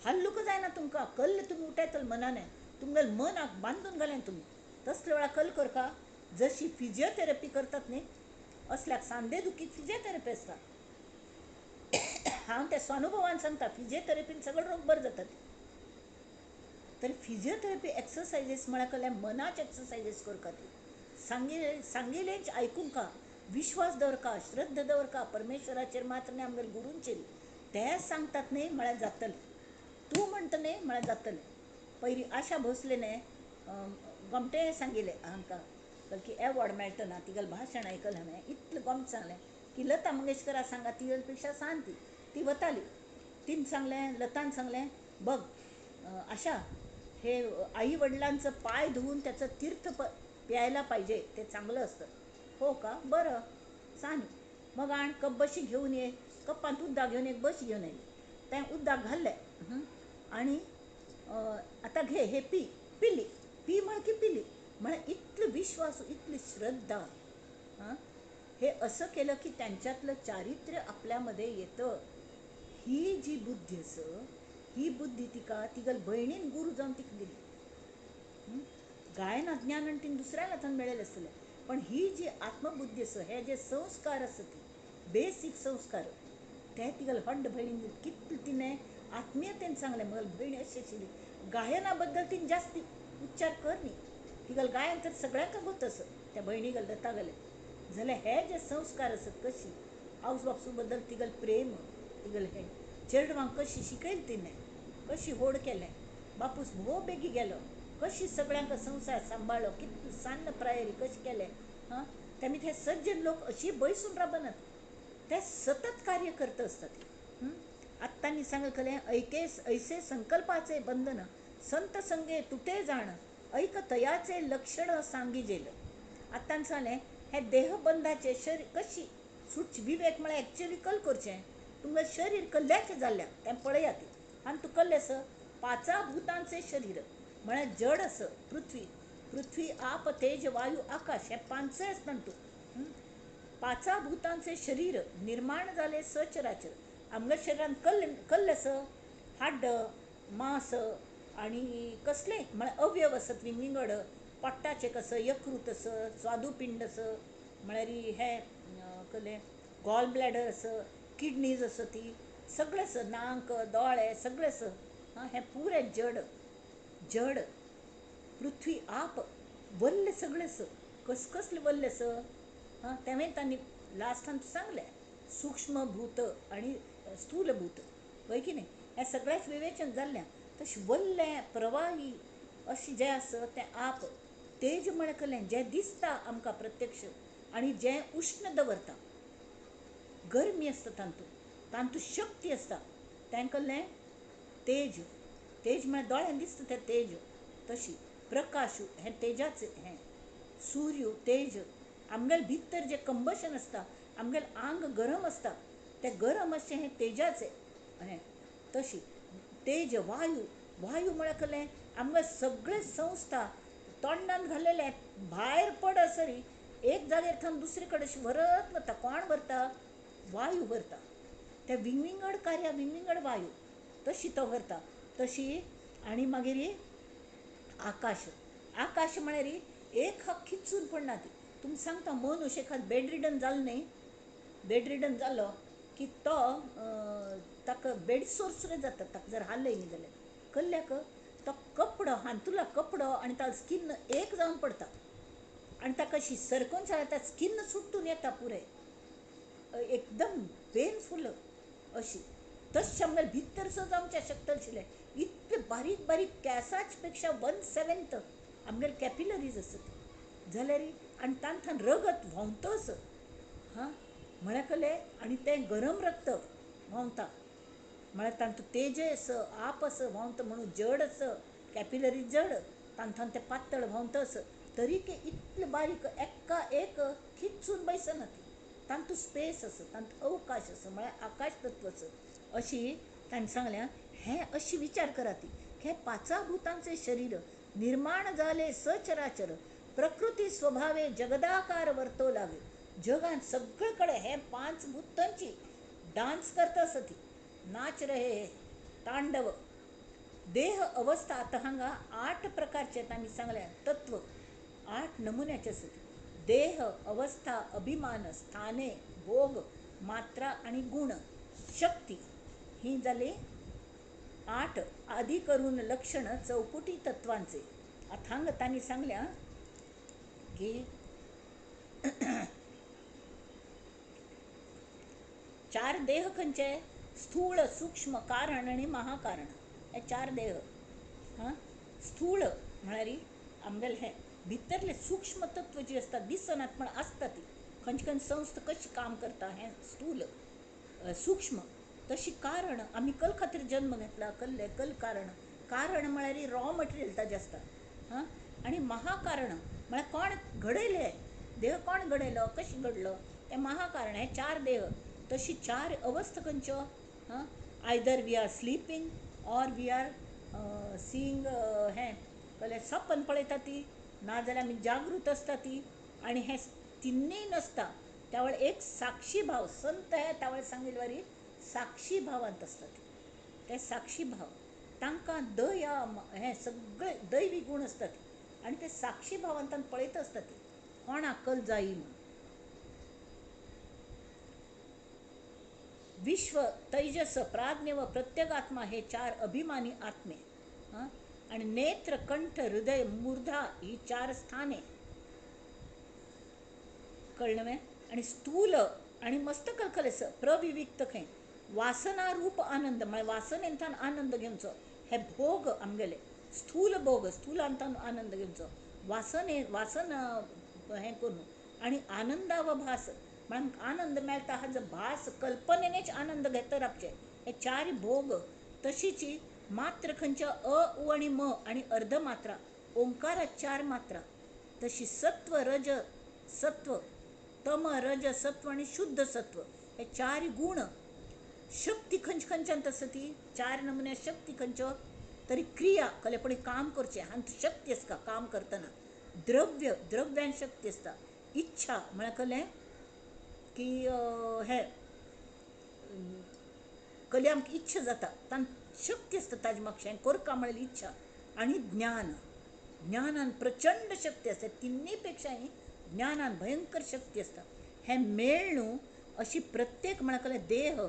हाल्लूक जायना तुमकां. कल्ल तुमी उठयतले मनाने, तुमगेले मनाक बांदून घालें तुमी. तसले वेळार कल करका जशी फिजियोथेरपी करतात न्ही, असल्याक सांधे दुखी फिजियोथेरपी आसता. हांव त्या स्वानुभवान सांगता, फिजियोथेरपीन सगळे रोग बरे जातात. तर फिजियोथेरपी एक्सरसायजीस म्हळ्यार कसले मनाचे एक्सरसायजीस करका, ती सांगिलेंच आयकूंका, विश्वास दवरका, श्रद्धा दवरका परमेश्वराचेर मात्र न्ही आमगेले गुरूंचेर. ते सांगतात न्ही म्हळ्यार जातलें, तूं म्हणटा न्ही म्हळ्यार जातलें. पयलीं आशा भोसले न्ही गोमटें सांगिलें हांकां बल्कि एवॉर्ड मेळटना तिगेलें भाशण आयकलें हांवें, इतलें गोमटें सांगलें की लता मंगेशकरा सांगा तिगेले पेक्षा सान ती, ती वताली. तिन सांगलें, लतान सांगलें, बघ आशा, हे आई वडिलांचं पाय धुवून त्याचं तीर्थ प्यायला पाहिजे, ते चांगलं असतं. हो का, बरं सांग. मग आण कप बशी घेऊन ये. कप्पांत उद्दाक घेवन एक बशी घेवन येयली, तें उद्दाक घाल्लें आनी आतां घे हे पी. पिली, पी म्हळ की पिली. म्हळ्यार इतलो विश्वास, इतली श्रद्धा. हां, हे असं केलं की त्यांच्यातलं चारित्र्य आपल्यामध्ये येतं. ही जी बुद्धी आसा ही बुद्धी तिका तिगेले भयणीन गुरू जावन तिका दिली. गायना ज्ञान आनी तिणें दुसऱ्या हातान मेळयलें आसतलें, पण ही जी आत्मबुद्धी आसा, हे जे संस्कार आसा ती बेसीक संस्कार ते तिगेले हड्ड भयणीन दिले. कितले तिणें आत्मीयतेन सांगलें. म्हगेली भयण अशी आशिल्ली, गायना बद्दल तिणें जास्त उच्चार कर न्ही, तिगेलें गायन तर सगळ्यांक गोत आसा त्या भयणी गेले लता गेले. जाल्यार हे जे संस्कार आसत कशी आवस बापसू बद्दल तिगेलें प्रेम, तिगेलें हें चेडवांक कशी शिकयलें तिणें, कशी होड केलें, बापूस भोव बेगी गेलो, कशी सगळ्यांक संवसार सांबाळ्ळो, कितले सान्न प्रायरी कशें केलें. हां, तेमी ते सज्जन लोक अशी बैसून राबनात, ते सतत कार्य करत आसतात. आत्तां तांणी सांगलें ऐके ऐसे संकल्पाचे बंधन संत संगे तुटे जाण ऐक तयाचे लक्षण सांगिजेल. आत्तां सांगलें हे देहबंधाचे शरीर कशी सुट विवेक म्हळ्यार एक्चुअली कल करचें, तुमगेलें शरीर कल्ल्याचें जाल्ल्या तें पळयात. आनी तूं कल्लें आसा पांचा भुतांचें शरीर म्हळ्यार जड आसा, पृथ्वी पृथ्वी आप तेज वायू आकाश हे पांचय आसता तूं. पांचा भुतांचे शरीर निर्माण जालें सचराचर. आमगे शरीरान कल्ले कल्ले आसा, हाड्ड मांस आनी कसलें म्हळ्यार अवयव आसत विंगड, पोट्टाचें कसं यकृत आसा, स्वादुपिंड आसा, म्हळ्यार हें कसलें गॉल ब्लॅडर आसा, किडनीज आसा, ती सगळें आसा, नाक दोळे सगळें आसा. हां, हें पुरें जड जड पृथ्वी आप वल्लें सगळें आसा, कसकसलें वल्लें आसा. हां, तेंवें तांणी लास्टान सांगलें सूक्ष्मभूत आनी स्थूलभूत, हय की न्ही. हें सगळ्याच विवेचन जाल्लें. तशें वल्लें प्रवाही अशें जें आसा तें आप तेज म्हळ्यार कसलें जें दिसता आमकां प्रत्यक्ष आनी जें उश्ण दवरता, गरमी आसता तातूंत, तातूंत शक्ती आसता, तें कसलें तेज. तेज म्हळ्यार दोळ्यान दिसता तें तेज. तशी प्रकाश हें तेजाचें, हें सूर्य तेज. आमगेलें भितर जें कंबशन आसता, आमगेलें आंग गरम आसता, तें गरम अशें हें तेजाचें हें. तशी तेज वायू, वायू म्हळ्यार कसलें आमगे सगळे संस्था तोंडान घालेले भायर पडसरी एक जाग्यार थावन दुसरे कडेन व्हरत वता. कोण व्हरता? वायू व्हरता. ते विंगविंगड कार्या विंगविंगड वायू तशी तो व्हरता. तशी आनी मागीर आकाश. आकाश म्हळ्यार एक हक खिचून पडना ती. तुमकां सांगता मनुष्य एखाद बेड रिडन जालो न्ही, बेड रिडन जालो की तो ताका बेड सोर सुद्दां जाता, ताका जर हालय न्ही जाल्यार कल्ल्याक तो कपडो हांतुला कपडो आनी ताजो स्किन एक जावन पडता आनी ताका अशी सरकोन जाल्यार त्या स्किन सुटून येता पुराय, एकदम पेनफूल अशी. तशें आमगेलें भितर सुद्दां जावचें शकता आशिल्लें. इतले बारीक बारीक केंसाच पेक्षा 1/7 आमगेले कॅपिलरीज आसत जाल्यार आनी तांकां रगत व्हांवतच. हां, म्हळ्यार कलें आनी तें गरम रक्त व्हांवता म्हळ्यार तातूंत तेजस आपस व्हांवता म्हणून जड आस कॅपिलरी जड तातूंत तें पातळ व्हांवता आस तरी तें इतलें बारीक एका एक खिचून बसना ती तातूंत स्पेस आसा तातूंत अवकाश आसा म्हळ्यार आकाश तत्व आसा अशी ताणें सांगल्या हें अशी विचार करात हे पांचा भुतांचे शरीर निर्माण जाले सचराचर प्रकृती स्वभावे जगदाकार वर्तो लागे. जगांत सगळे कडेन हे पांच भुतांची डान्स करता आसा ती नाच रहे तांडव. देह अवस्था आतां हांगा 8 प्रकारचे तांणी सांगल्या तत्व 8 नमुन्याचे आसत. देह अवस्था अभिमान स्थाने भोग मात्रा आनी गुण शक्ती ही जाली 8 आदी करून लक्षण चौकुटी तत्वांचे. आतां हांगा तांणी सांगल्या की 4 देह खंयचे स्थूळ सूक्ष्म कारण आनी महाकारण हे 4 देह. हां स्थूळ म्हळ्यार आमगेले हे भितरले सूक्ष्म तत्व जी आसता दिसनात पण आसता ती खंयचे खंय संस्था कशी काम करता हें स्थूल. सूक्ष्म तशी कारण आमी कल खातीर जन्म घेतला कल्ले कल कारण. कारण म्हळ्यार रॉ मटेरियल ताजें आसता. हां आनी महाकारण म्हळ्यार कोण घडयलें देह कोण घडयलो कशें घडलो तें महाकारण. हे 4 देह. तशी 4 अवस्था खंयच्यो. हां either we are sleeping or we are seeing हें कळ्ळें सपन पळयता ती नाजाल्यार आमी जागृत आसता ती. आनी हें तिन्नय नासता त्या वेळार एक साक्षी भाव संत हे त्या वेळार सांगिल्ले वरी साक्षी भावांत आसता ती. ते साक्षी भाव तांकां दया हें सगळे दैवी गूण आसतात आनी ते साक्षी भावांत पळयत आसता ती कोण अक्कल जायी म्हूण. विश्व तैजस प्राज्ञ व प्रत्यगात्मा हे 4 अभिमानी आत्मे. हां आनी नेत्र कंठ हृदय मूर्धा ही 4 स्थाने कळ्ळें. आनी स्थूल आनी मस्तक कलेस प्रविविक्त खंय वासना रूप आनंद म्हळ्यार वासनेंतान आनंद घेवचो हे भोग आमगेले स्थूल भोग स्थूलांतान आनंद घेवचो वासने वासन हें करून आनी आनंदावभास म्हळ्यार आनंद मेळटा हाजो भास कल्पनेनेच आनंद घेता रावचे हे 4 भोग. तशीच मात्र खंयच्या अ उ आनी म आनी अर्ध मात्रा ओंकारात 4 मात्रा. तशी सत्व रज सत्व तम रज सत्व आनी शुद्ध सत्व हे 4 गूण. शक्ती खंयचे खंयच्यान आसा ती 4 नमुने शक्ती खंयच्यो तरी क्रिया कलेपणी काम करचें हांत शक्ती आसता काम करतना. द्रव्य द्रव्यान शक्ती आसता. इच्छा म्हळ्यार कलें की हें कले आमकां इच्छा जाता तांत शक्ती आसता ताजे मागशें करका म्हळ्यार इच्छा. आनी ज्ञान ज्ञानान प्रचंड शक्ती आसता तिन्ही पेक्षाय ज्ञानान भयंकर शक्ती आसता. हें मेळ न्हू अशी प्रत्येक म्हळ्यार कलें देह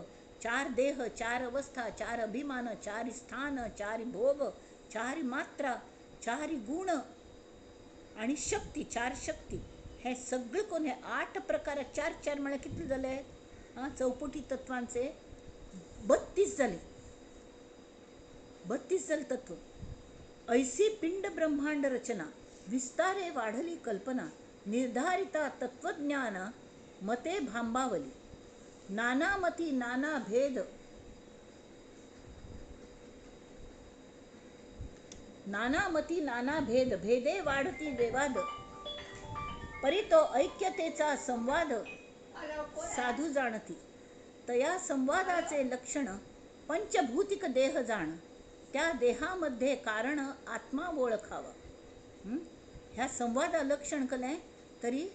4 देह 4 अवस्था 4 अभिमान 4 स्थान 4 भोग 4 मात्रा 4 गुण आनी शक्ती 4 शक्ती हे सगळे कोण हे 8 प्रकार 4 4 म्हळ्यार कितले जाले. आं चौपटी तत्वांचे 32 जाले 32 जाले तत्व. ऐसी पिंड ब्रह्मांड रचना विस्तारे वाढली कल्पना निर्धारिता तत्वज्ञान मते भांबावली नानामती नाना भेद नानामती नाना भेद भेदे वाढती विवाद परितो ऐक्यतेचा संवाद साधू जाणती तया संवादाचे लक्षण पंचभूतिक देह जाण त्या देहामध्ये कारण आत्मा ओळखावा. ह्या संवादा लक्षण केलें तरी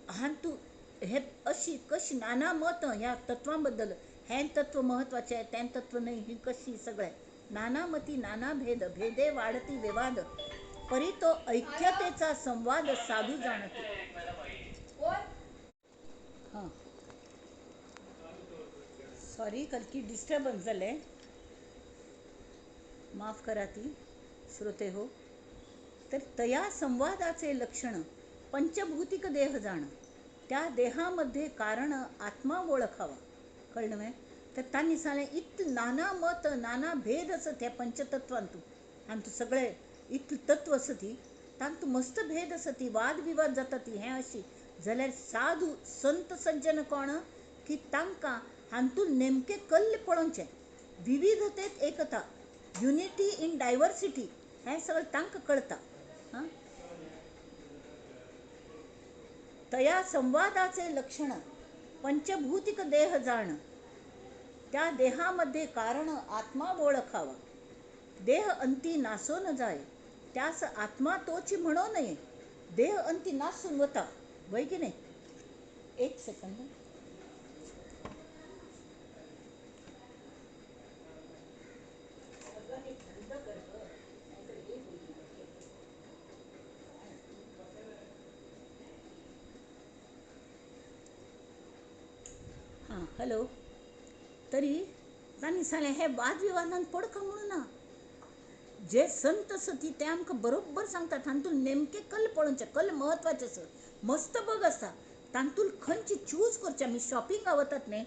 हांतू हे अशी कशी नाना मत ह्या तत्वांबद्दल हें तत्व महत्वाचें आहे तें तत्व न्हय ही कशी सगळें नानामती नाना भेद भेदे वाढती विवाद परी तो ऐक्यतेचा संवाद साधू जाणते. हां सॉरी कलकी डिस्टर्बन्स जालें माफ करा ती श्रोते हो. तर तया संवादाचे लक्षण पंचभूतिक देह जाण त्या देहामध्ये कारण आत्मा ओळखावा. कळलं मग तर तांणी सांगलें इतलें नाना मत नाना भेद आसत ह्या पंचतत्वांतू आनी सगळे इतलें तत्व आसा ती तांतू मस्त भेद आसा ती वादविवाद जाता ती हें अशी जाल्यार साधू संत सज्जन कोण की तांकां हातूंत नेमकें कल्ल पळोवचें, विविधतेत एकता, युनिटी इन डायवर्सिटी हें सगळें तांकां कळटा. हां, तया संवादाचे लक्षण पंचभूतिक देह जाण, त्या देहामध्ये कारण आत्मा ओळखावा, देह अंती नासो न जाय, त्यास आत्मा तोची म्हणू नये. देह अंती नासून वता वय की नाही? एक सेकंद. हां, हॅलो. तरी तांणी सांगलें हे वादविवादान पडका म्हणून ना, जे संत सती ते आमकां बरोबर सांगतात. तातूंत नेमकें कल पळोवचें, कल म्हत्वाचें आसा. मस्त बग आसता तातूंत खंयची चूज करचें. आमी शॉपिंगा वतात न्ही,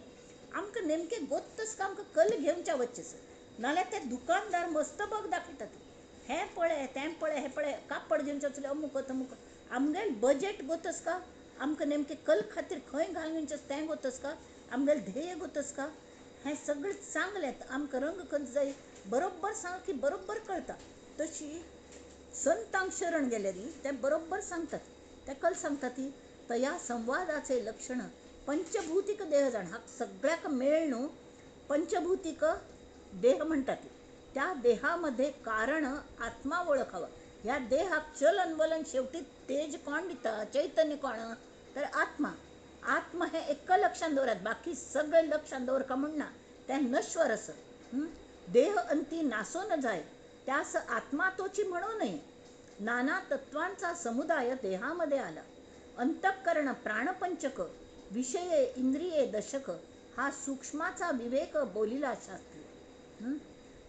आमकां नेमकें गोत्तच आमकां कल घेवचें वचचें आसा, नाल्यार ते दुकानदार मस्त बग दाखयतात, हें पळय तें पळय हें पळय, कापड घेवचें आसलें अमूक तमूक. आमगेलें बजेट गोतस का, आमकां नेमकें कल खातीर खंय घालून घेवचें तें गोतस का, आमगेलें ध्येय गोतस का, हें सगळें सांगलें आमकां रंग खंयचो जाय बरोबर सांग की बरोबर कळटा. तशी संतांक शरण गेल्यार ते बरोबर सांगतात, ते कल सांगतात ती तया संवादाचे लक्षण पंचभूतिक देह जाण. हा सगळ्याक मेळ न्हू पंचभूतिक देह म्हणटात. त्या देहामध्ये कारण आत्मा ओळखावा. ह्या देहाक चलन वलन शेवटी तेज कोण दिता, चैतन्य कोण, तर आत्मा. आत्मा हें एक लक्षांत दवरात, बाकी सगळें लक्षांत दवरका म्हणना, तें नश्वर आसा. देह अंती नासो न जाय, त्यास आत्मा तोची म्हणू नये. नाना तत्वांचा समुदाय देहामध्ये आला. अंतःकरण प्राणपंचक विषये इंद्रिये दशक, हा सूक्ष्माचा विवेक बोलिला शास्त्री.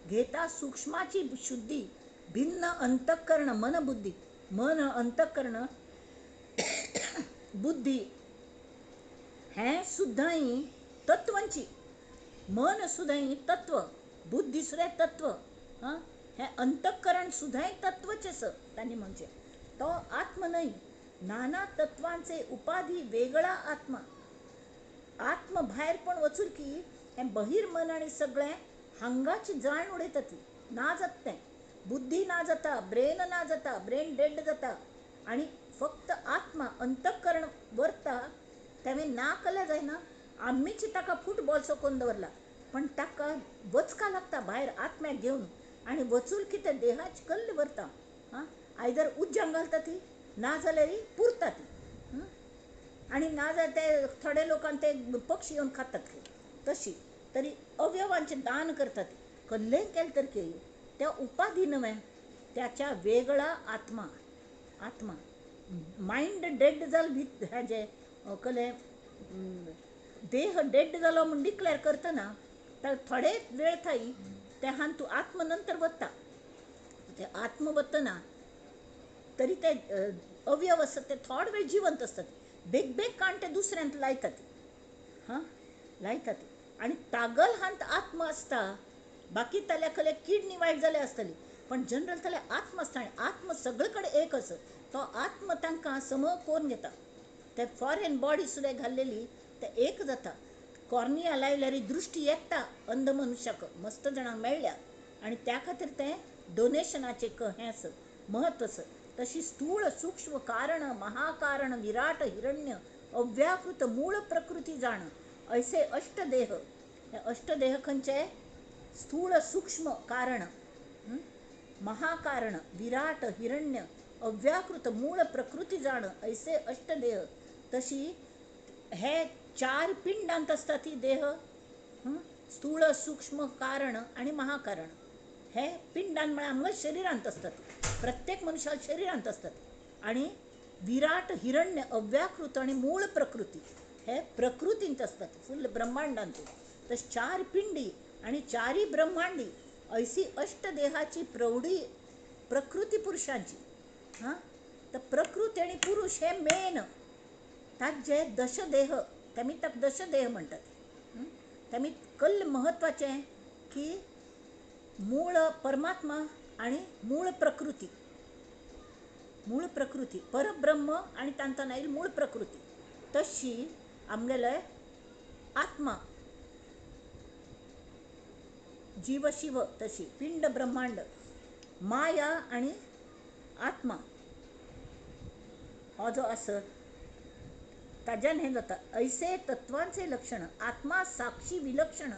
घेता सूक्ष्माची शुद्धी, भिन्न अंतःकरण मन बुद्धी. मन अंतःकरण बुद्धी हें सुद्दां तत्वांची. मन सुद्दां तत्व, बुद्धी सुद्दां तत्व, हां, हें अंतःकरण सुद्दां तत्वच आसा. तांणी म्हणचें तो आत्मा न्हय, नाना तत्वांचे उपाधी वेगळा आत्मा. आत्मा भायर पण वचून की हें बहिर्मन आनी सगळें हांगाची जाण उडयता ती ना जाता. तें बुद्धी ना जाता, ब्रेन ना जाता, ब्रेन डेड जाता आनी फक्त आत्मा अंतःकरण वरता. तें ना केल्यार जायना, आमीच ताका फुटबॉल सोकोवन दवरला, पण ताका वचका लागता भायर आत्म्याक घेवन, आनी वचून की ते देहाची कल्ल व्हरता. हां, आयदर उज्जांक घालता ती, ना जाल्यार पुरता ती, आनी ना जाल्यार ते थोडे लोकांक ते पक्षी येवन खातात तशी. तरी अवयवांचें दान करतात. कल्लें केलें तर की त्या उपाधी नव्हे, त्याच्या वेगळा आत्मा. आत्मा मायंड डेड जाल हेजें कलें देह डेड जालो म्हूण डिक्लेर करतना तर थोडे वेळ थंय तेहान तूं आत्म नंतर वता. ते आत्म वतना तरी ते अवयव आसतात ते थोडे वेळ जिवंत आसतात, बेग बेग काण ते दुसऱ्यांत लायतात. हां, लायतात आनी तागल हांत आत्मा आसता. बाकी ताल्या कले किडनी वायट जाल्या आसतली, पण जनरल ताल्या आत्मा आसता आनी आत्मा सगळे कडेन एक आसा. तो आत्मा तांकां सम कोरून घेता. ते फॉरेन बॉडी सुद्दां घाल्लेली ते एक जाता. कॉर्निया लायल्यार दृश्टी येता अंध मनुष्याक, मस्त जाणांक मेळ्ळ्या, आनी त्या खातीर तें डोनेशनाचें हें आसा म्हत्व आसा. तशी स्थूळ सूक्ष्म कारण महाकारण विराट हिरण्य अव्याकृत मूळ प्रकृती जाण, ऐसे अष्टदेह. हे अष्टदेह खंयचे? स्थूळ सूक्ष्म कारण महाकारण विराट हिरण्य अव्याकृत मूळ प्रकृती जाण, ऐसे अष्टदेह. तशी हे चार पिंडांत आसता ती देह, स्थूळ सूक्ष्म कारण आनी महाकारण. हे पिंडान म्हळ्यार आमच्या शरिरांत आसतात, प्रत्येक मनशाक शरिरांत आसतात. आनी विराट हिरण्य अव्याकृत आनी मूळ प्रकृती हे प्रकृतींत आसतात, फुल ब्रह्मांडांत. तशें चार पिंडी आनी चारी ब्रह्मांडी ऐसी अष्टदेहाची प्रौढी प्रकृती पुरुषांची. हां, तर प्रकृती आनी पुरुष हे मेन. ताजे दशदेह, तेमी ताका दशदेह म्हणटात. तेमी कल्ल म्हत्वाचें की मूळ परमात्मा आनी मूळ प्रकृती, मूळ प्रकृती परब्रह्म आनी तांतून आयली मूळ प्रकृती. तशी आमगेले आत्मा जीव शिव तशी पिंड ब्रह्मांड माया आनी आत्मा हो जो आसा ताज्यान हें जाता. ऐसे तत्वांचे लक्षण आत्मा साक्षी विलक्षण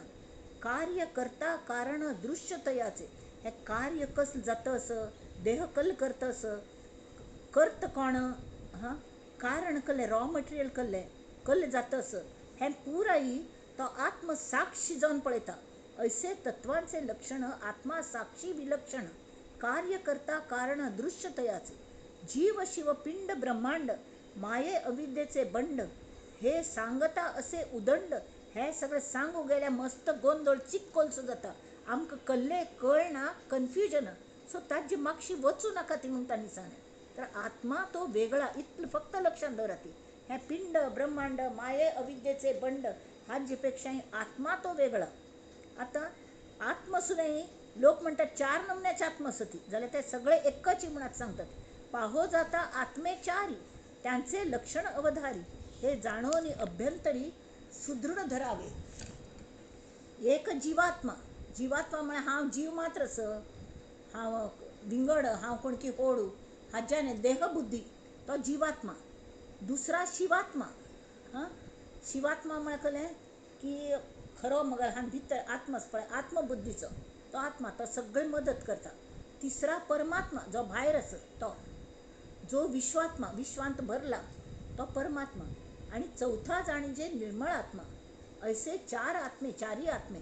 कार्य करता कारण दृश्य तयाचे. हें कार्य कसलें जाता असो देह कल करता असो करता कोण हां कारण कसलें रॉ मटेरियल कसलें कल जाता असो हें पुराय तो आत्म साक्षी जावन पळयता. ऐसे तत्वांचे लक्षण आत्मा साक्षी विलक्षण कार्य करता कारण दृश्य तयाचे जीव शिव पिंड ब्रह्मांड माये अविद्येचे बंड हे सांगता असे उदंड. हे सगळें सांगू गेल्यार मस्त गोंदळ चिक्कोलसो जाता, आमकां कल्ले कळना, कन्फ्युजन. सो ताजे मागशी वचूं नाका ती म्हूण तांणी सांगलें. तर आत्मा तो वेगळा इतलें फक्त लक्षांत दवरात. हें पिंड ब्रह्मांड माये अविद्येचे बंड हाजे पेक्षाय आत्मा तो वेगळा. आतां आत्मा सुद्दां लोक म्हणटात चार नमुन्याचे आत्मा आसता ती, जाल्यार ते सगळे एकच म्हणून सांगतात. पाहो जाता आत्मे चारी त्यांचे लक्षण अवधारी हे जाणून अभ्यंतरी सुदृढ धरावे. एक जीवात्मा, जीवात्मा म्हळ्यार हांव जीव मात्र आसा, हांव विंगड, हांव कोण की होडू हाज्यान देहबुद्धी तो जीवात्मा. दुसरा शिवात्मा. हां शिवात्मा म्हळ्यार कसलें की खरो मगर हांव भितर आत्मा आसा पळय आत्मबुद्धीचो तो आत्मा, तो सगळी मदत करता. तिसरा परमात्मा जो भायर आसा तो, जो विश्वात्मा विश्वांत भरला तो परमात्मा. आणि चौथा जाणी जे निर्मळ आत्मा. ऐसे चार आत्मे चारी आत्मे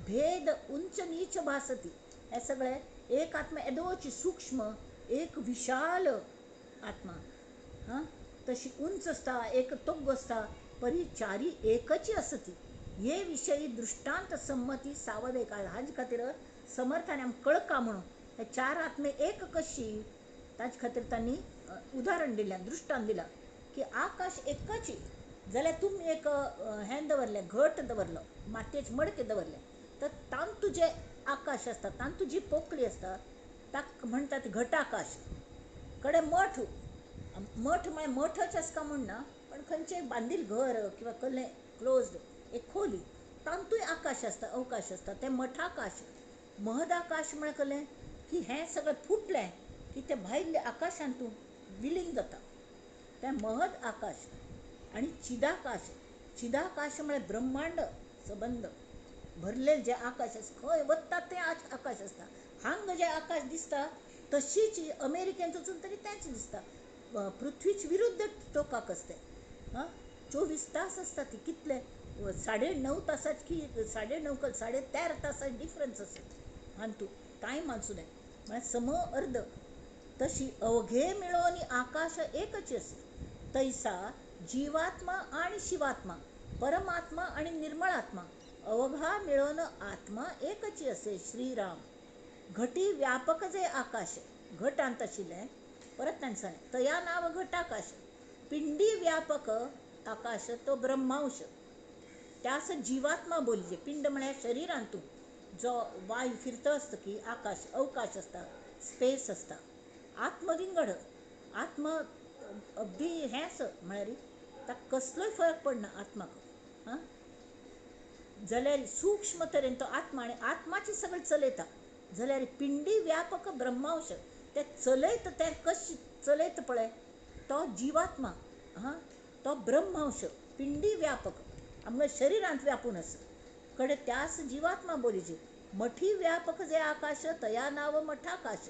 भेद उंच नीच भासती. हे सगळे एक आत्मा एदोची सूक्ष्म एक विशाल आत्मा हां तशी उंच आसता एक तोग्गो आसता परी चारी एकची आसती. हे विशयी दृष्टांत संमती सावध एक. हाजे खातीर समर्थान आमकां कळका म्हणून हे चार आत्मे एक कशी ताजे खातीर तांणी उदाहरण दिलें, दृष्टांत दिलां की आकाश एकच जाल्यार तुमी एक हें दवरलें घट दवरलो मातयेचे मडके दवरलें तर तातूंत जें आकाश आसता तातूंत जी पोकळी आसता ताका म्हणटात घटाकाश. कडेन मठ, मठ म्हळ्यार मठच आसता म्हूण ना, पण खंयचें बांदिल घर किंवा कसलें क्लोज्ड एक खोली तातूंतय आकाश आसता, अवकाश आसता, तें मठाकाश. महदाकाश म्हळ्यार कसलें की हें सगळें फुटलें की तें भायल्या आकाशांत तूं विलीन जाता तें महद आकाश. आनी चिदाकाश, चिदाकाश म्हळ्यार ब्रह्मांड सबंद भरलें जें आकाश आसा खंय वता तें आकाश आसता. हांगा जें आकाश दिसता तशीच अमेरिकेंत वचून तरी तेंच दिसता. पृथ्वीच विरुद्ध टोकाक आसता तें. हां 24 तास आसता ती कितले 9.5 तासाच की 9.5 13.5 तासाच डिफरन्स आसा हातूंत टायम आसूं म्हळ्यार सम अर्द. तशी अवघे मेळोवन आकाश एकच आसा तैसा जीवात्मा आणि शिवात्मा परमात्मा आणि निर्मळ आत्मा अवघा मेळोवन आत्मा एकच असे श्रीराम. घटी व्यापक जे आकाश घटांत आशिल्लें परत ताणें सांगलें तया नांव घटाकाश. पिंडी व्यापक आकाश तो ब्रह्मांश त्यास जीवात्मा बोलिजे. पिंड म्हळ्यार शरीरांतू जो वायू फिरता आसता की आकाश अवकाश आसता स्पेस आसता. आत्मविंगड आत्मा अगदी हें आसा म्हळ्यार ताका कसलोय फरक पडना आत्माक. हां जाल्यार सूक्ष्म तरेन तो आत्मा आनी आत्माची सगळें चलयता. जाल्यार पिंडी व्यापक ब्रह्मांश ते चलयता तें कशें चलयता पळय तो जीवात्मा. हां तो ब्रह्मांश पिंडी व्यापक आमच्या शरीरांत व्यापून आसा कडेन त्यास जीवात्मा बोलिजे. मठी व्यापक जे आकाश तया नाव मठाकाश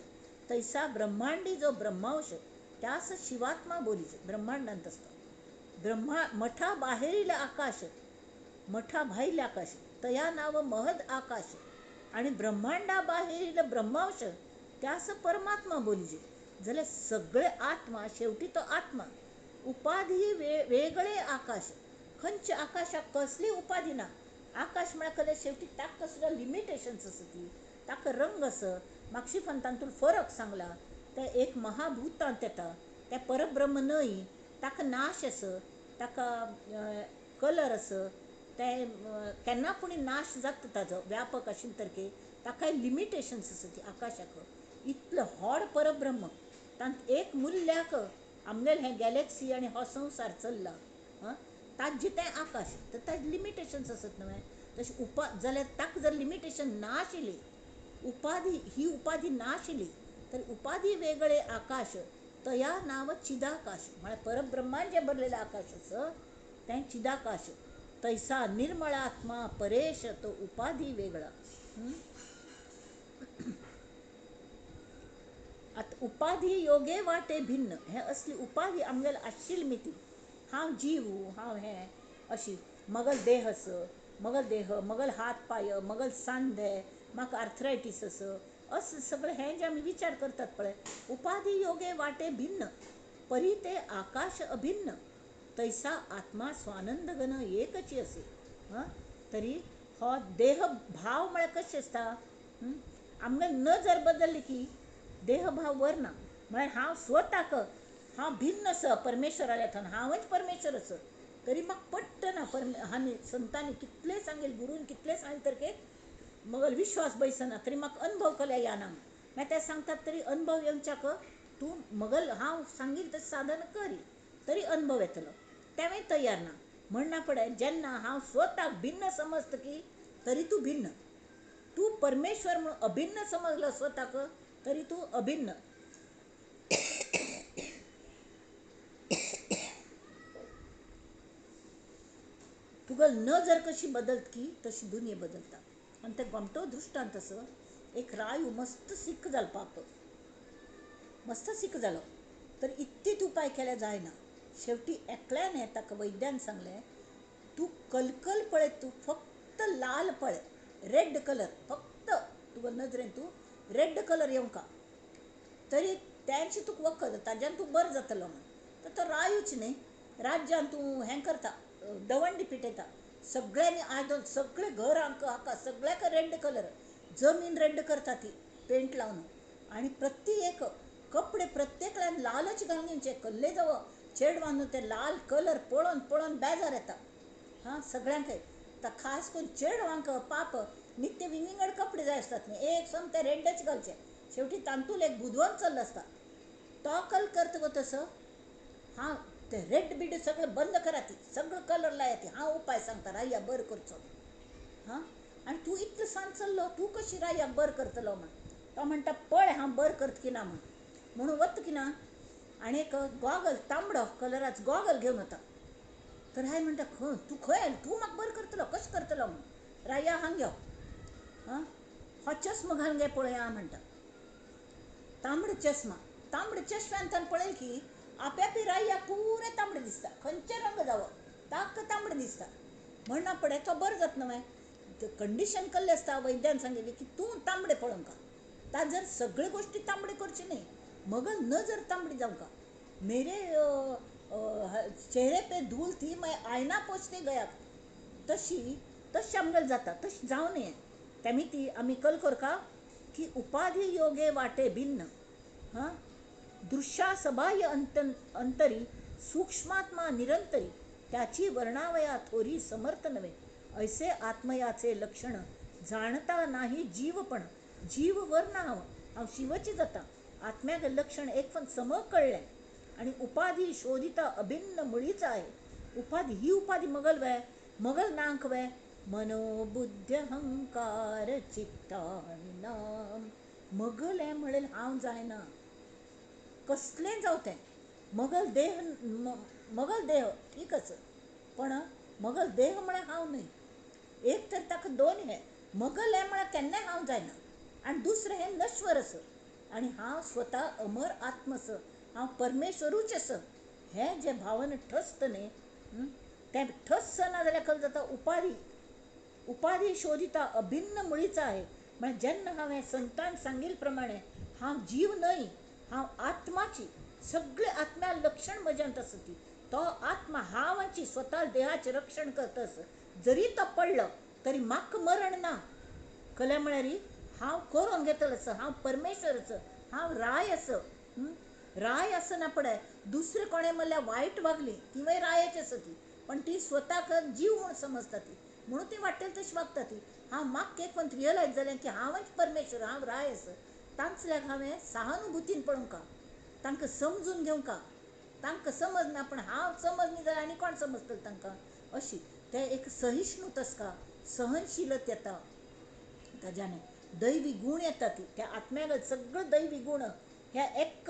तैसा ब्रह्मांडी जो ब्रह्मांश त्यास शिवात्मा बोलिजे. ब्रह्मांडांत आसता ब्रह्मा मठा बाहेरील आकाश मठा भायले आकाश तया नाव महद आकाश आणि ब्रह्मांडा बाहेरील ब्रह्मांश त्यास परमात्मा बोलिजे. जाल्यार सगळे आत्मा शेवटी तो आत्मा. उपाधी वेगळे आकाश खंयच्या आकाशाक कसली उपाधी ना. आकाश म्हळ्यार कसलें शेवटी ताका सुद्दां लिमिटेशन्स आसा ती ताका रंग आसा. मागशी तातूंत फरक सांगला तें एक महाभूतांत येता तें परब्रह्म न्हय ताका नाश आसा ताका कलर आसा तें केन्ना पुणी नाश जाता ताजो व्यापक आशिल्ले तरेके ताकाय लिमिटेशन्स आसा ती आकाशाक. इतलें व्हड परब्रह्म तांत एक मुल्याक आमगेलें हें गॅलेक्सी आनी हो संवसार चल्ला. आं ताजें तें आकाश तर ताजें लिमिटेशन्स आसत न्हय तशें उपा जाल्यार ताका जर लिमिटेशन ना आशिल्ली उपाधी ही उपाधी ना आशिल्ली तर उपाधी वेगळे आकाश तया नांव चिदाकाश म्हळ्यार परब्रह्मान जें भरलेलें आकाश आसा तें चिदाकाश तैसा निर्मळ आत्मा परेश तो उपाधी वेगळा. आतां उपाधी योगे वाटे भिन्न हें असली उपाधी आमगेली आशिल्ली मिती हांव जीव हांव हें अशी मगल देह आस मगल देह मगल हात पांय मगल सांधे म्हाका आर्थरायटीस आसा असं सगळें हें जें आमी विचार करतात पळय उपाधी योगे वाटे भिन्न परी ते आकाश अभिन्न तैसा आत्मा स्वानंद घन एकची असे. हां तरी हो देह भाव म्हळ्यार कशें आसता आमगे नजर बदल्ली की देहभाव वर ना म्हळ्यार हांव स्वताक हांव भिन्न आसा परमेश्वराल्या थंय हांवच परमेश्वर आसा तरी म्हाका पट्ट ना हांणी संतांनी कितलें सांगेल गुरून कितलें सांगलें तर मगल विश्वास बैसना तरी म्हाका अनुभव केल्यार येना. मागीर ते सांगतात तरी अनुभव येवच्याक तूं मगल हांव सांगील तशें साधन करी तरी अनुभव येतलो तेंवूय तयार ना. म्हणना पडे जेन्ना हांव स्वताक भिन्न समजता की तरी तूं भिन्न तूं परमेश्वर म्हणून अभिन्न समजलो स्वताक तरी तूं अभिन्न. तुका नजर कशी बदलत की तशी दुनिया बदलता. आनी ते गोमटो दृश्टांत आसा एक रायू मस्त सीक जालो पाप मस्त सीक जालो तर इतलीत उपाय केल्यार जायना. शेवटी एकल्यान ताका वैद्यान सांगलें तूं कलकल पळय तूं फक्त लाल पळय रेड कलर फक्त तुका नजरेन तूं रेड कलर येवंका तरी तेंच तुका वखद ताज्यान तूं बरो जातलो म्हण. तर तो रायूच न्ही राज्यान तूं हें करता दवंडी पिटयता सगळ्यांनी आयदन सगळें घर हाका सगळ्याक रेड कलर जमीन रेड करता ती पेंट लावन आनी प्रत्येक कपडे प्रत्येकल्यान लालच घालून घेवचे कल्ले जावं चेडवान ते लाल कलर पळोवन पळोवन बेजार येता. हां सगळ्यांक खास करून चेडवांक पाप नित्य विंगड कपडे जाय आसतात न्ही एक सम ते रेडच घालचे. शेवटी तातूंत एक बुदवंत चल्लो आसता तो कल करता गो तसो हां ते रेड बीड सगळें बंद करा ती सगळो कलर लाया ती हांव उपाय सांगता राया बरो करचो. हां आनी तूं इतलो सांज चल्लो तूं कशी रायाक बरो करतलो म्हण तो म्हणटा पळय हांव बरो करता की ना म्हण म्हणून वता की ना आनी एक गॉगल तांबडो कलराचो गॉगल घेवन वता. तर राय म्हणटा खंय तूं खंय आयलो तूं म्हाका बरो करतलो कशें करतलो म्हण राया हांग यो हां हो चश्मा घालून घे पळया म्हणटा तांबडो चश्मा तांबडे चश्म्यान ताणें पळयलें की आप्यापी राया पुरे तांबडे दिसता खंयचे रंग जावो ताका तांबडे दिसता. म्हणना पडे तो बरो जाता न्हय कंडिशन केल्लें आसता वैद्यान सांगिल्लें की तूं तांबडे पळोवंका ता जर सगळ्यो गोश्टी तांबडे करची न्ही मगल नजर तांबडी जावंका मेरे चेहरे पे धूल थी मैं आयना पोछने गया तशी तशें आमगेलें जाता तशें जावं नये. तेमी ती आमी कल करका की उपाधी योगे वाटे भिन्न हां दृश्या सबाह्य अंतरी सूक्ष्मात्मा निरंतरी त्याची वर्णावया थोरी समर्थ नव्हे ऐसे आत्मयाचे लक्षण जाणता नाही जीवपण जीव वर ना हांव हांव शिवची जाता आत्म्याक लक्षण एक पण सम कळ्ळें. आनी उपाधी शोधिता अभिन्न मुळीच आहे उपाधी ही उपाधी मगल वे मगल नांक वे मनोबुद्ध अहंकार चित्तानि नाम मगल हें म्हणलें हांव जायना कसलें जावं तें मगल देह मगल देह ठीक आसा पण मगल देह म्हळ्यार हांव न्हय. एक तर ताका दोन हें मगल हें म्हळ्यार केन्नाय हांव जायना आनी दुसरें हें नश्वर आसा आनी हांव स्वता अमर आत्म आसा हांव परमेश्वरूच आसा हें जें भावन ठसत न्ही तें ठस ना जाल्यार कशें जाता उपाधी उपाधी शोधिता अभिन्न मुळीच आहे. म्हळ्यार जेन्ना हांवें संतान सांगिल्ले प्रमाणे हांव जीव न्हय हांव आत्माची सगळे आत्म्या लक्षण म्हज्यांत आसा ती तो आत्मा हांवाची स्वता देहाचें रक्षण करता आसा जरी तो पडलो तरी म्हाका मरण ना. कल्या म्हळ्यार हांव करून घेतलो आसा हांव परमेश्वर आसा हांव राय आसा. राय आसना पळय दुसरें कोणें म्हणल्यार वायट वागली तिवूय रायाची आसा ती पण ती स्वताक जीव म्हूण समजता ती म्हणून ती वाटेल तशी वागता ती. हांव म्हाका एक पण रियलायज जालें की हांवच परमेश्वर हांव राय आसा तांचल्याक हांवें सहानुभुतीन पळोवंका तांकां समजून घेवंका तांकां समजना पण हांव समजनी जाल्यार आनी कोण समजतलो तांकां अशी ते एक सहिष्णुता आसता, सहनशीलत येता ताज्याने, दैवी गूण येता. ती त्या आत्म्याक सगळो दैवी गूण ह्या एक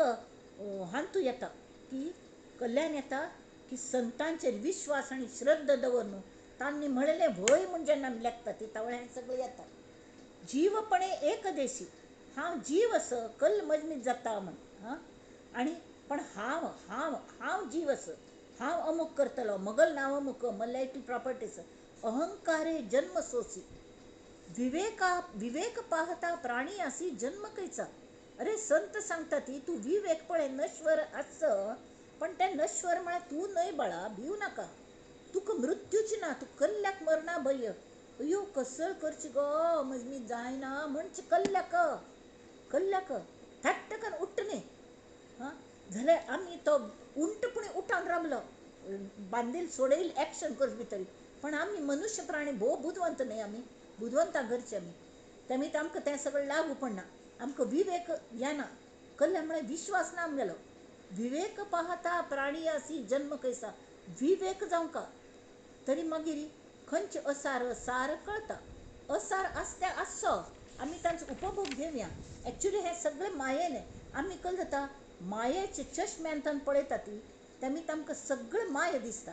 हांतू येता की कल्याण येता की संतांचेर विश्वास आनी श्रद्धा दवर न्हू तांणी म्हणलें व्हय म्हूण जेन्ना आमी लेखता ती तवळ हें सगळें येता. जीवपणे एकदेशी, हांव जीव असो कल मजमीत जाता म्हण हां, आनी पण हांव हांव हांव जीव असो, हांव अमूक करतलो, मगल नांव अमूक, मल्लायटी प्रॉपर्टीज, अहंकारे जन्म सोसी, विवेका विवेक पाहता प्राणी आसी जन्म कैचा. अरे संत सांगता ती तूं विवेक पळय नश्वर आस, पण तें नश्वर म्हळ्यार तूं न्हय बाळा, भिव नाका, तुका मृत्यूची ना, तूं कल्ल्याक मरना भय. अयो कसळ करची गो मजमी जायना म्हणचे कल्ल्याक कल्ल्याक थाट्टकन उठ्ठ न्ही हां, जाल्यार आमी तो उंट पूण उठान रावलो, बांदील सोडयल एक्शन करचे भितर, पण आमी मनुष्य प्राणी भोव बुदवंत न्हय, आमी बुदवंता घरचे आमी, तेमी आमकां तें सगळें लागू पडना, आमकां विवेक येना, कल्ल्या म्हळ्यार विश्वास ना आमगेलो. विवेक पाहता प्राणी आसी जन्म कैसा, विवेक जावंका तरी मागीर खंयचे असार सार कळता, असार आसते आसचो आमी तांचो उपभोग घेवया. एक्चुली हें सगळें मायेन आमी कल जाता, मायेचे चश्म्यान तांकां पळयता ती तेमी तांकां सगळें माया दिसता.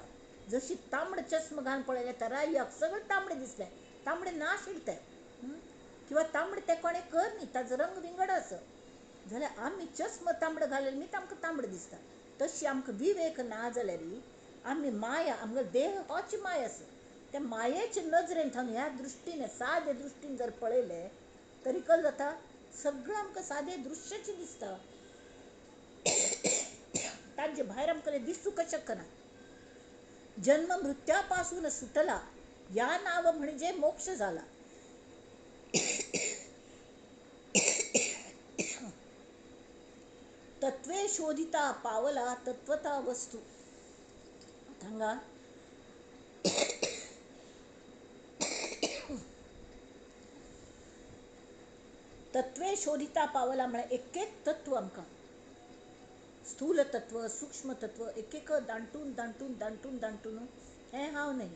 जशी तांबडे चश्मा घालून पळयलें तर राय्याक सगळें तांबडें दिसलें, तांबडें ना आशिल्लें तें, किंवा तांबडें तें कोणें कर न्ही, ताजो रंग विंगड आसा, जाल्यार आमी चश्मा तांबडो घालें न्ही आमकां तांबडें दिसता. तशी आमकां विवेक ना जाल्यार आमी माया, आमगेलो देह होच माया आसा, त्या मायेचे नजरेन थावन ह्या दृश्टीन सादे दृश्टीन जर पळयलें तरी कल जाता सगळें आमकां सादें दृश्यच दिसता, तांचे भायर आमकां दिसूंक शकना. जन्म मृत्यापासून सुटला या नाव म्हणजे मोक्ष झाला. तत्वे शोधिता पावला तत्वता वस्तू. हांगा तत्वे शोधिता पावला म्हळ्यार एक एक तत्व आमकां, स्थूल तत्व सूक्ष्म तत्व एक एक दांटून दांटून दांटून दांटून, हें हांव न्हय,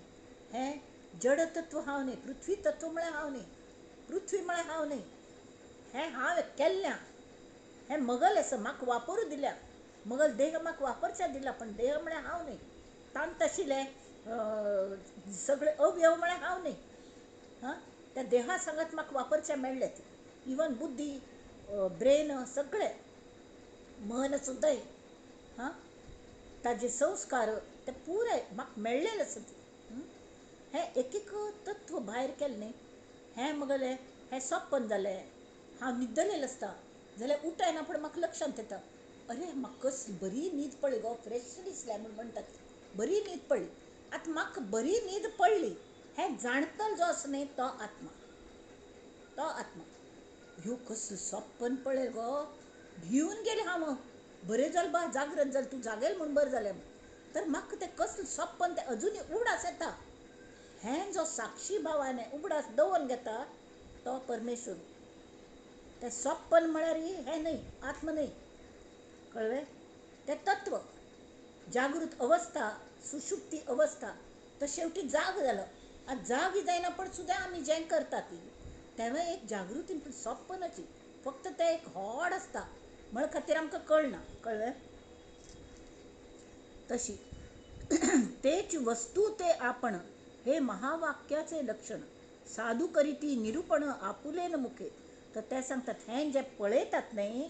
हें जड तत्व हांव न्हय, पृथ्वी तत्व म्हळ्यार हांव न्हय, पृथ्वी म्हळ्यार हांव न्हय, हें हांव केल्ल्या, हें मगल आसा म्हाका वापरू दिल्या, मगल देह म्हाका वापरच्या दिला, पण देह म्हळ्यार हांव न्हय, तांत आशिल्ले सगळे अवयव म्हळ्यार हांव न्हय, हां त्या देहा सांगात म्हाका वापरच्या मेळ्ळे, इवन बुद्धी ब्रेन सगळे मन सुद्दां हां ताजे संस्कार ते पुराय म्हाका मेळ्ळेले आसा. हें एक एक तत्व भायर केलें न्ही, हें मगलें हें सपन जालें, हांव न्हिदलेलें आसता जाल्यार उठायना पूण म्हाका लक्षांत येता, अरे म्हाका कसली बरी न्हीद पडली गो, फ्रेश दिसलें म्हूण म्हणटात, बरी न्हीद पडली. आतां म्हाका बरी न्हीद पडली हें जाणतलो जो आसा न्ही तो आत्मा, तो आत्मा. ह्यो कसलें सपन पळय गो, भिवन गेलें हांव, बरें जालें बा जागृत जालें, तूं जागेल म्हूण बरें जालें, तर म्हाका तें कसलें सपन तें अजुनूय उगडास येता. हें जो साक्षी भावान उगडास दवरून घेता तो परमेश्वर. तें सपन म्हळ्यार हें न्हय, आत्मा न्हय, कळ्ळें? तें तत्व, जागृत अवस्था, सुषुप्ती अवस्था, तो शेवटी जाग जालो. आतां जाग जायना पण सुद्दां आमी जें करता ती तेंवूय एक जागृती पूण सपनाची, फक्त तें एक होड आसता म्हण खातीर आमकां कळना, कळ्ळें? तशी तेच वस्तू ते आपण हे महावाक्याचे लक्षण, साधू करीती निरूपण आपुलेन मुखे. तर ते सांगतात हें जें पळयतात न्हय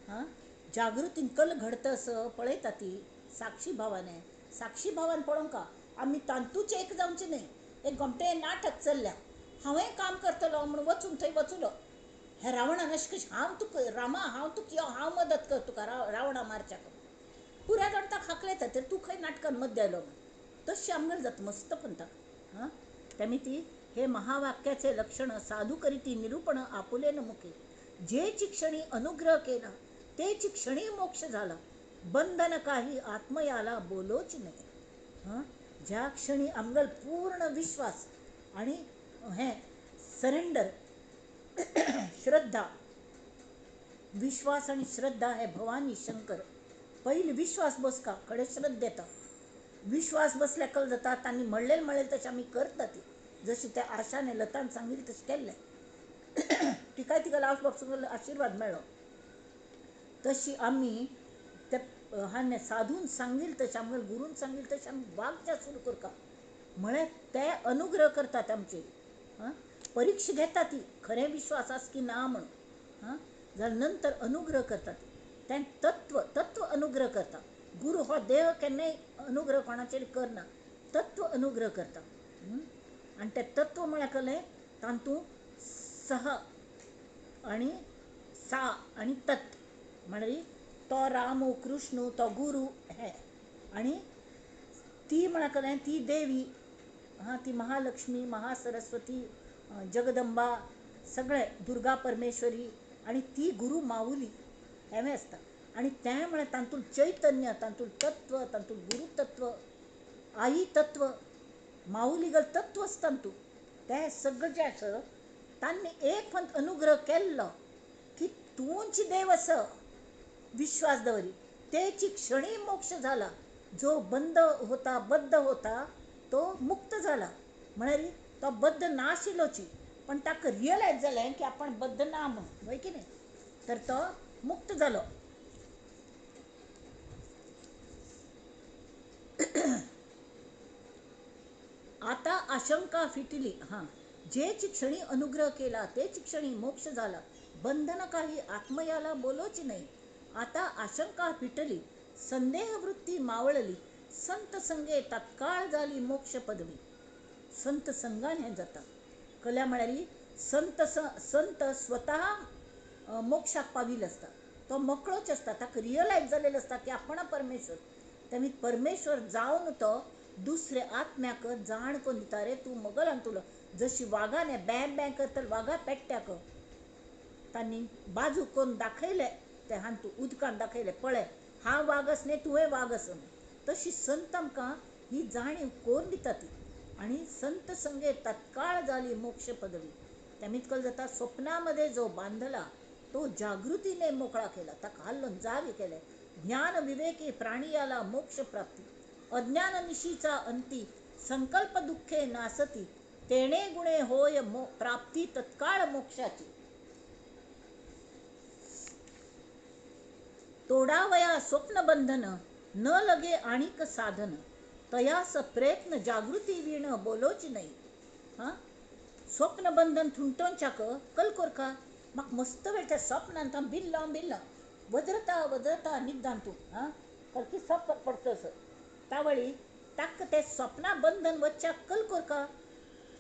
हां जागृतीन कल घडता असो पळयता ती साक्षी भावाने, साक्षी भावान पळोवंका आमी तांतूच एक जावचें न्हय. एक गोमटें नाटक चल्ल्या, हांवें काम करतलो म्हूण वचून थंय वचुलो, हे रावणान अशें कशें हांव तुका रामा हांव तुका यो हांव मदत कर तुका रावणा मारच्याक, पुराय जाण ताका हाकलेता तर तूं खंय नाटकान मद्दे आयलो म्हूण. तशें आमगेलें जाता मस्त पंथाक हां. तेमी ती हे महावाक्याचे लक्षण साधू करीती निरूपण आपुलेन मुखे, जेची क्षणी अनुग्रह केला तेची क्षणी मोक्ष झाला, बंधन काही आत्मयाला बोलोच नाही. हां ज्या क्षणी आमगेलो पूर्ण विश्वास आणि हें सरेंडर श्रद्धा, विश्वास आणि श्रद्धा हे भवानी शंकर पयलीं विश्वास बसका कडेन श्रद्धा येता. विश्वास बसल्या कल जाता तांणी म्हणलें म्हणलें तशें आमी करता ती, जशी त्या आशाने लतान सांगिल्लें तशें केल्लें. तिकाय तिका लावस आशिर्वाद मेळ्ळो. तशी आमी त्या हाणे साधून सांगील तशें आमगे गुरून सांगील तशें आमी वागच्या सुरू करता म्हळ्यार ते अनुग्रह करतात आमचेर. आं, परिक्षा घेता ती खरें विश्वास आसा की ना म्हणून. आं, जाल्यार नंतर अनुग्रह करतात तें तत्व, तत्व अनुग्रह करता. गुरू हो देह केन्नाय अनुग्रह कोणाचेर करना, तत्व अनुग्रह करता. आनी तें तत्व म्हळ्यार कलें तातूंत सह आनी सा आनी तत्, म्हळ्यार तो रामू कृष्णू तो गुरू हे, आनी ती म्हळ्यार कलें ती देवी, हां, ती महालक्ष्मी महासरस्वती जगदंबा सगळे दुर्गा परमेश्वरी, आनी ती गुरू माऊली हें आसता. आनी तें म्हळ्यार तातूंत चैतन्य, तातूंत तत्व, तातूंत गुरुतत्व, आई तत्व, माऊलीगल तत्व आसता तातूंत. तें सगळें जें आसा तांणी एक पंत अनुग्रह केल्लो की तूंच देव आसा विश्वास दवरी, तेची क्षणी मोक्ष जाला. जो बंद होता बद्ध होता तो मुक्त जाला, म्हळ्यार तो बद्ध नाशिल्लोची, पण ताका रियलायज जालें की आपण बद्ध ना म्हणून, हय की न्ही, तर तो मुक्त जालो. आता आशंका फिटली. हां, जेच क्षणी अनुग्रह केला तेच क्षणी मोक्ष झाला, बंधन काही आत्मयाला बोलोच नाही. आता आशंका फिटली, संदेह वृत्ती मावळली, संत संगे तात्काळ झाली मोक्ष पदवी. संत संगान हें जाता. कल्या म्हळ्यार संत संत स्वतः मोक्षाक पाविल्लो आसता, तो मोकळोच आसता, ताका रियलायज जालेलो आसता की आपण परमेश्वर. तेमी परमेश्वर जावन तो दुसऱ्या आत्म्याक जाण करून दिता, रे तूं मगलान तुलो जशी वागान बॅं बॅं करतले वागा पेट्ट्याक तांणी बाजू करून दाखयले, ते हांतू उदकान दाखयले, पळय हांव वाग आस न्ही तुवें वाग आस. तशी संत आमकां ही जाणीव करून दिता ती. आनी संत संगे तत्काळ जाली मोक्ष पदवी. तेमीत कल जाता स्वप्नामध्ये जो बांधला तो जागृतीने मोकळा केला, ताका हालोवन जागे केले. ज्ञान विवेकी प्राणियाला मोक्ष प्राप्ती, अज्ञान निशीचा अंती, संकल्प दुःखे नासती, तेणे गुणे होय प्राप्ती तत्काळ मोक्षाची. तोडावया स्वप्नबंधन न लगे आणिक साधन, तयास प्रयत्न जागृती वीण बोलोच नाही. हां, स्वप्नबंधन थुंटोवच्याक कल कोरका म्हाका मस्त वेळ त्या स्वप्नान हांव बिल्ला बिल्ला वजरता वजरता निद्दान तूं. हां, सारकी सप पडटा असो तावळी ताका तें स्वप्ना बंधन वच्च्याक कल कोरका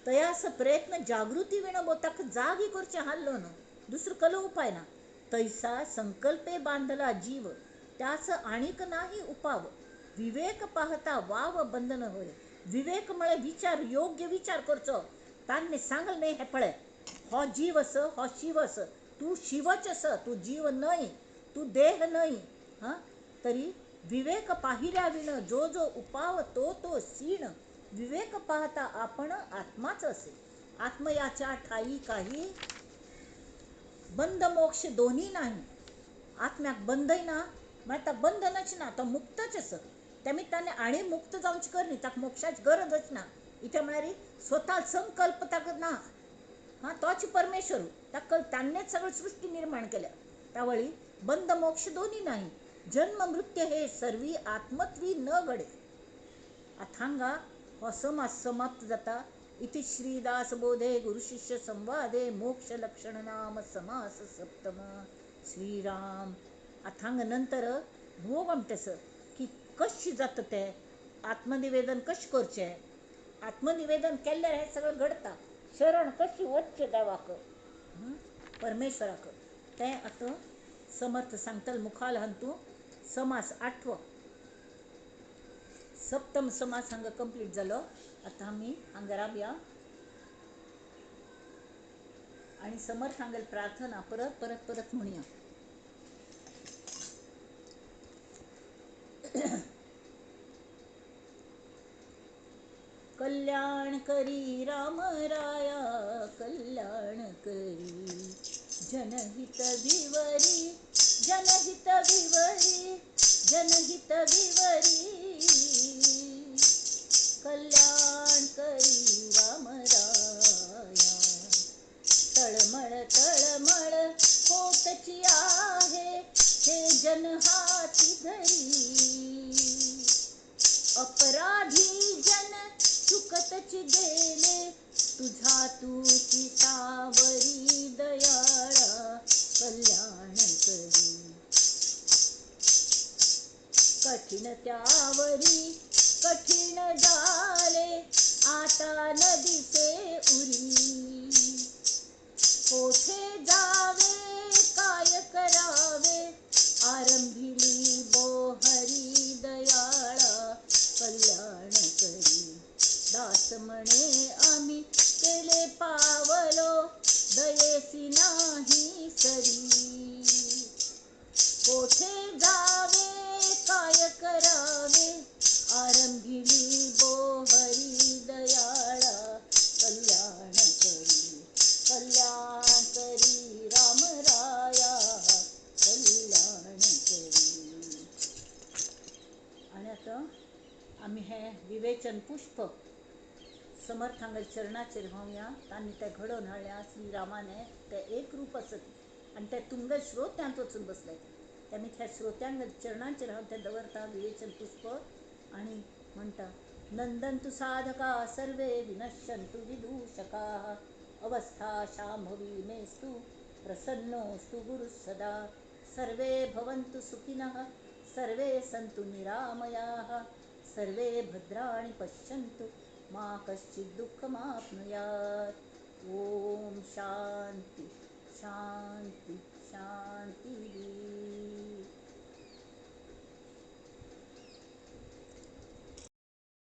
तयास प्रयत्न जागृती वीण बो ताका जागी करचें हाल्लो न्हू, दुसरो कलो उपाय ना. तैसा संकल्पे बांधला जीव, त्यास आणीक नाही उपाव, विवेक पाहता वाव बंधन होय. विवेक म्हळ्यार विचार, योग्य विचार करचो. तांणी सांगलें न्ही हें पळय, हो जीव आस, हो शिव आस, तूं शिवच आस, तूं जीव न्हय, तूं देह न्हय. हां, तरी विवेक पाहिल्या विण जो जो उपाव तो तो सीण, विवेक पाहता आपण आत्माच असे. आत्मयाच्या ठाई काही बंध मोक्ष दोन्ही नाही. आत्म्याक बंधय ना म्हळ्यार ताका बंधनच ना, तो मुक्तच आसा. तेमी ताणें आनी मुक्त जावची कर न्ही, ताका मोक्षाची गरजच ना. इथे म्हळ्यार स्वता संकल्प ताका ना. हां, तोच परमेश्वर, ताका ताणेंच सगळी सृष्टी निर्माण केल्या. तावळी बंध मोक्ष दोन्ही नाही, जन्म मृत्यू हे सर्वी आत्मत्वी न घडे. आतां हांगा हो समास समाप्त जाता. इति श्रीदासबोधे गुरुशिष्य संवादे मोक्ष लक्षण नाम समास सप्तम. श्रीराम. आतां हांगा नंतर भोग आमटेसर की कशें जाता तें आत्मनिवेदन कशें करचें, आत्मनिवेदन केल्यार हें सगळें घडता. शरण कशी वचचें देवाक, परमेश्वराक, तें आतां समर्थ सांगतले मुखाल. हातूंत समास आठवो सप्तम समास हांगा कंप्लीट जालो. आतां आमी हांगा रावया आनी समर्थ हांगेली प्रार्थना परत परत परत म्हणया. कल्याण करी राम राया, कल्याण करी, जनहित विवरी, जनहित विवरी, जनहित विवरी, कल्याण करी रामराया। तळमळ तळमळ होतची आहे हे जन हाती धरी, अपराधी जन चुकतची गेले तुझा तू चितावरी दयाळा कल्याण करी। कठीण त्यावरी कठीण झाले आता न दिसे उरी, कोठे जावे काय करावे आरंभिली बोहरी दयाळा कल्याण करी। दास म्हणे आम्ही केले पावलो दयेसी नाही सरी, कोठे जावे काय करावे आरंभिली बोहरी दयाळा कल्याण करी। कल्याण करी रामराया कल्याण करी। आणि आता आम्ही हे विवेचन पुष्प समर्थांगल चरणाचेर व्हांवया। तांणी ते घडोवन हाडल्या श्रीरामाने ते एक रूप आसत आनी ते तुमगे श्रोत्यांत वचून बसले। ते आमी त्या श्रोत्यांक चरणाचेर हांव ते दवरता विवेचन पुष्प आनी म्हणटा, नंदन्तु साधका सर्वे विनश्यन्तु विदूषकाः अवस्था शाम्भवी मेस्तु प्रसन्नोऽस्तु गुरुः सदा। सर्वे भवन्तु सुखिनः सर्वे सन्तु निरामयाः सर्वे भद्राणि पश्यन्तु मा कश्चित् दुःखमाप्नुयात्। ॐ शांति शांति शांति।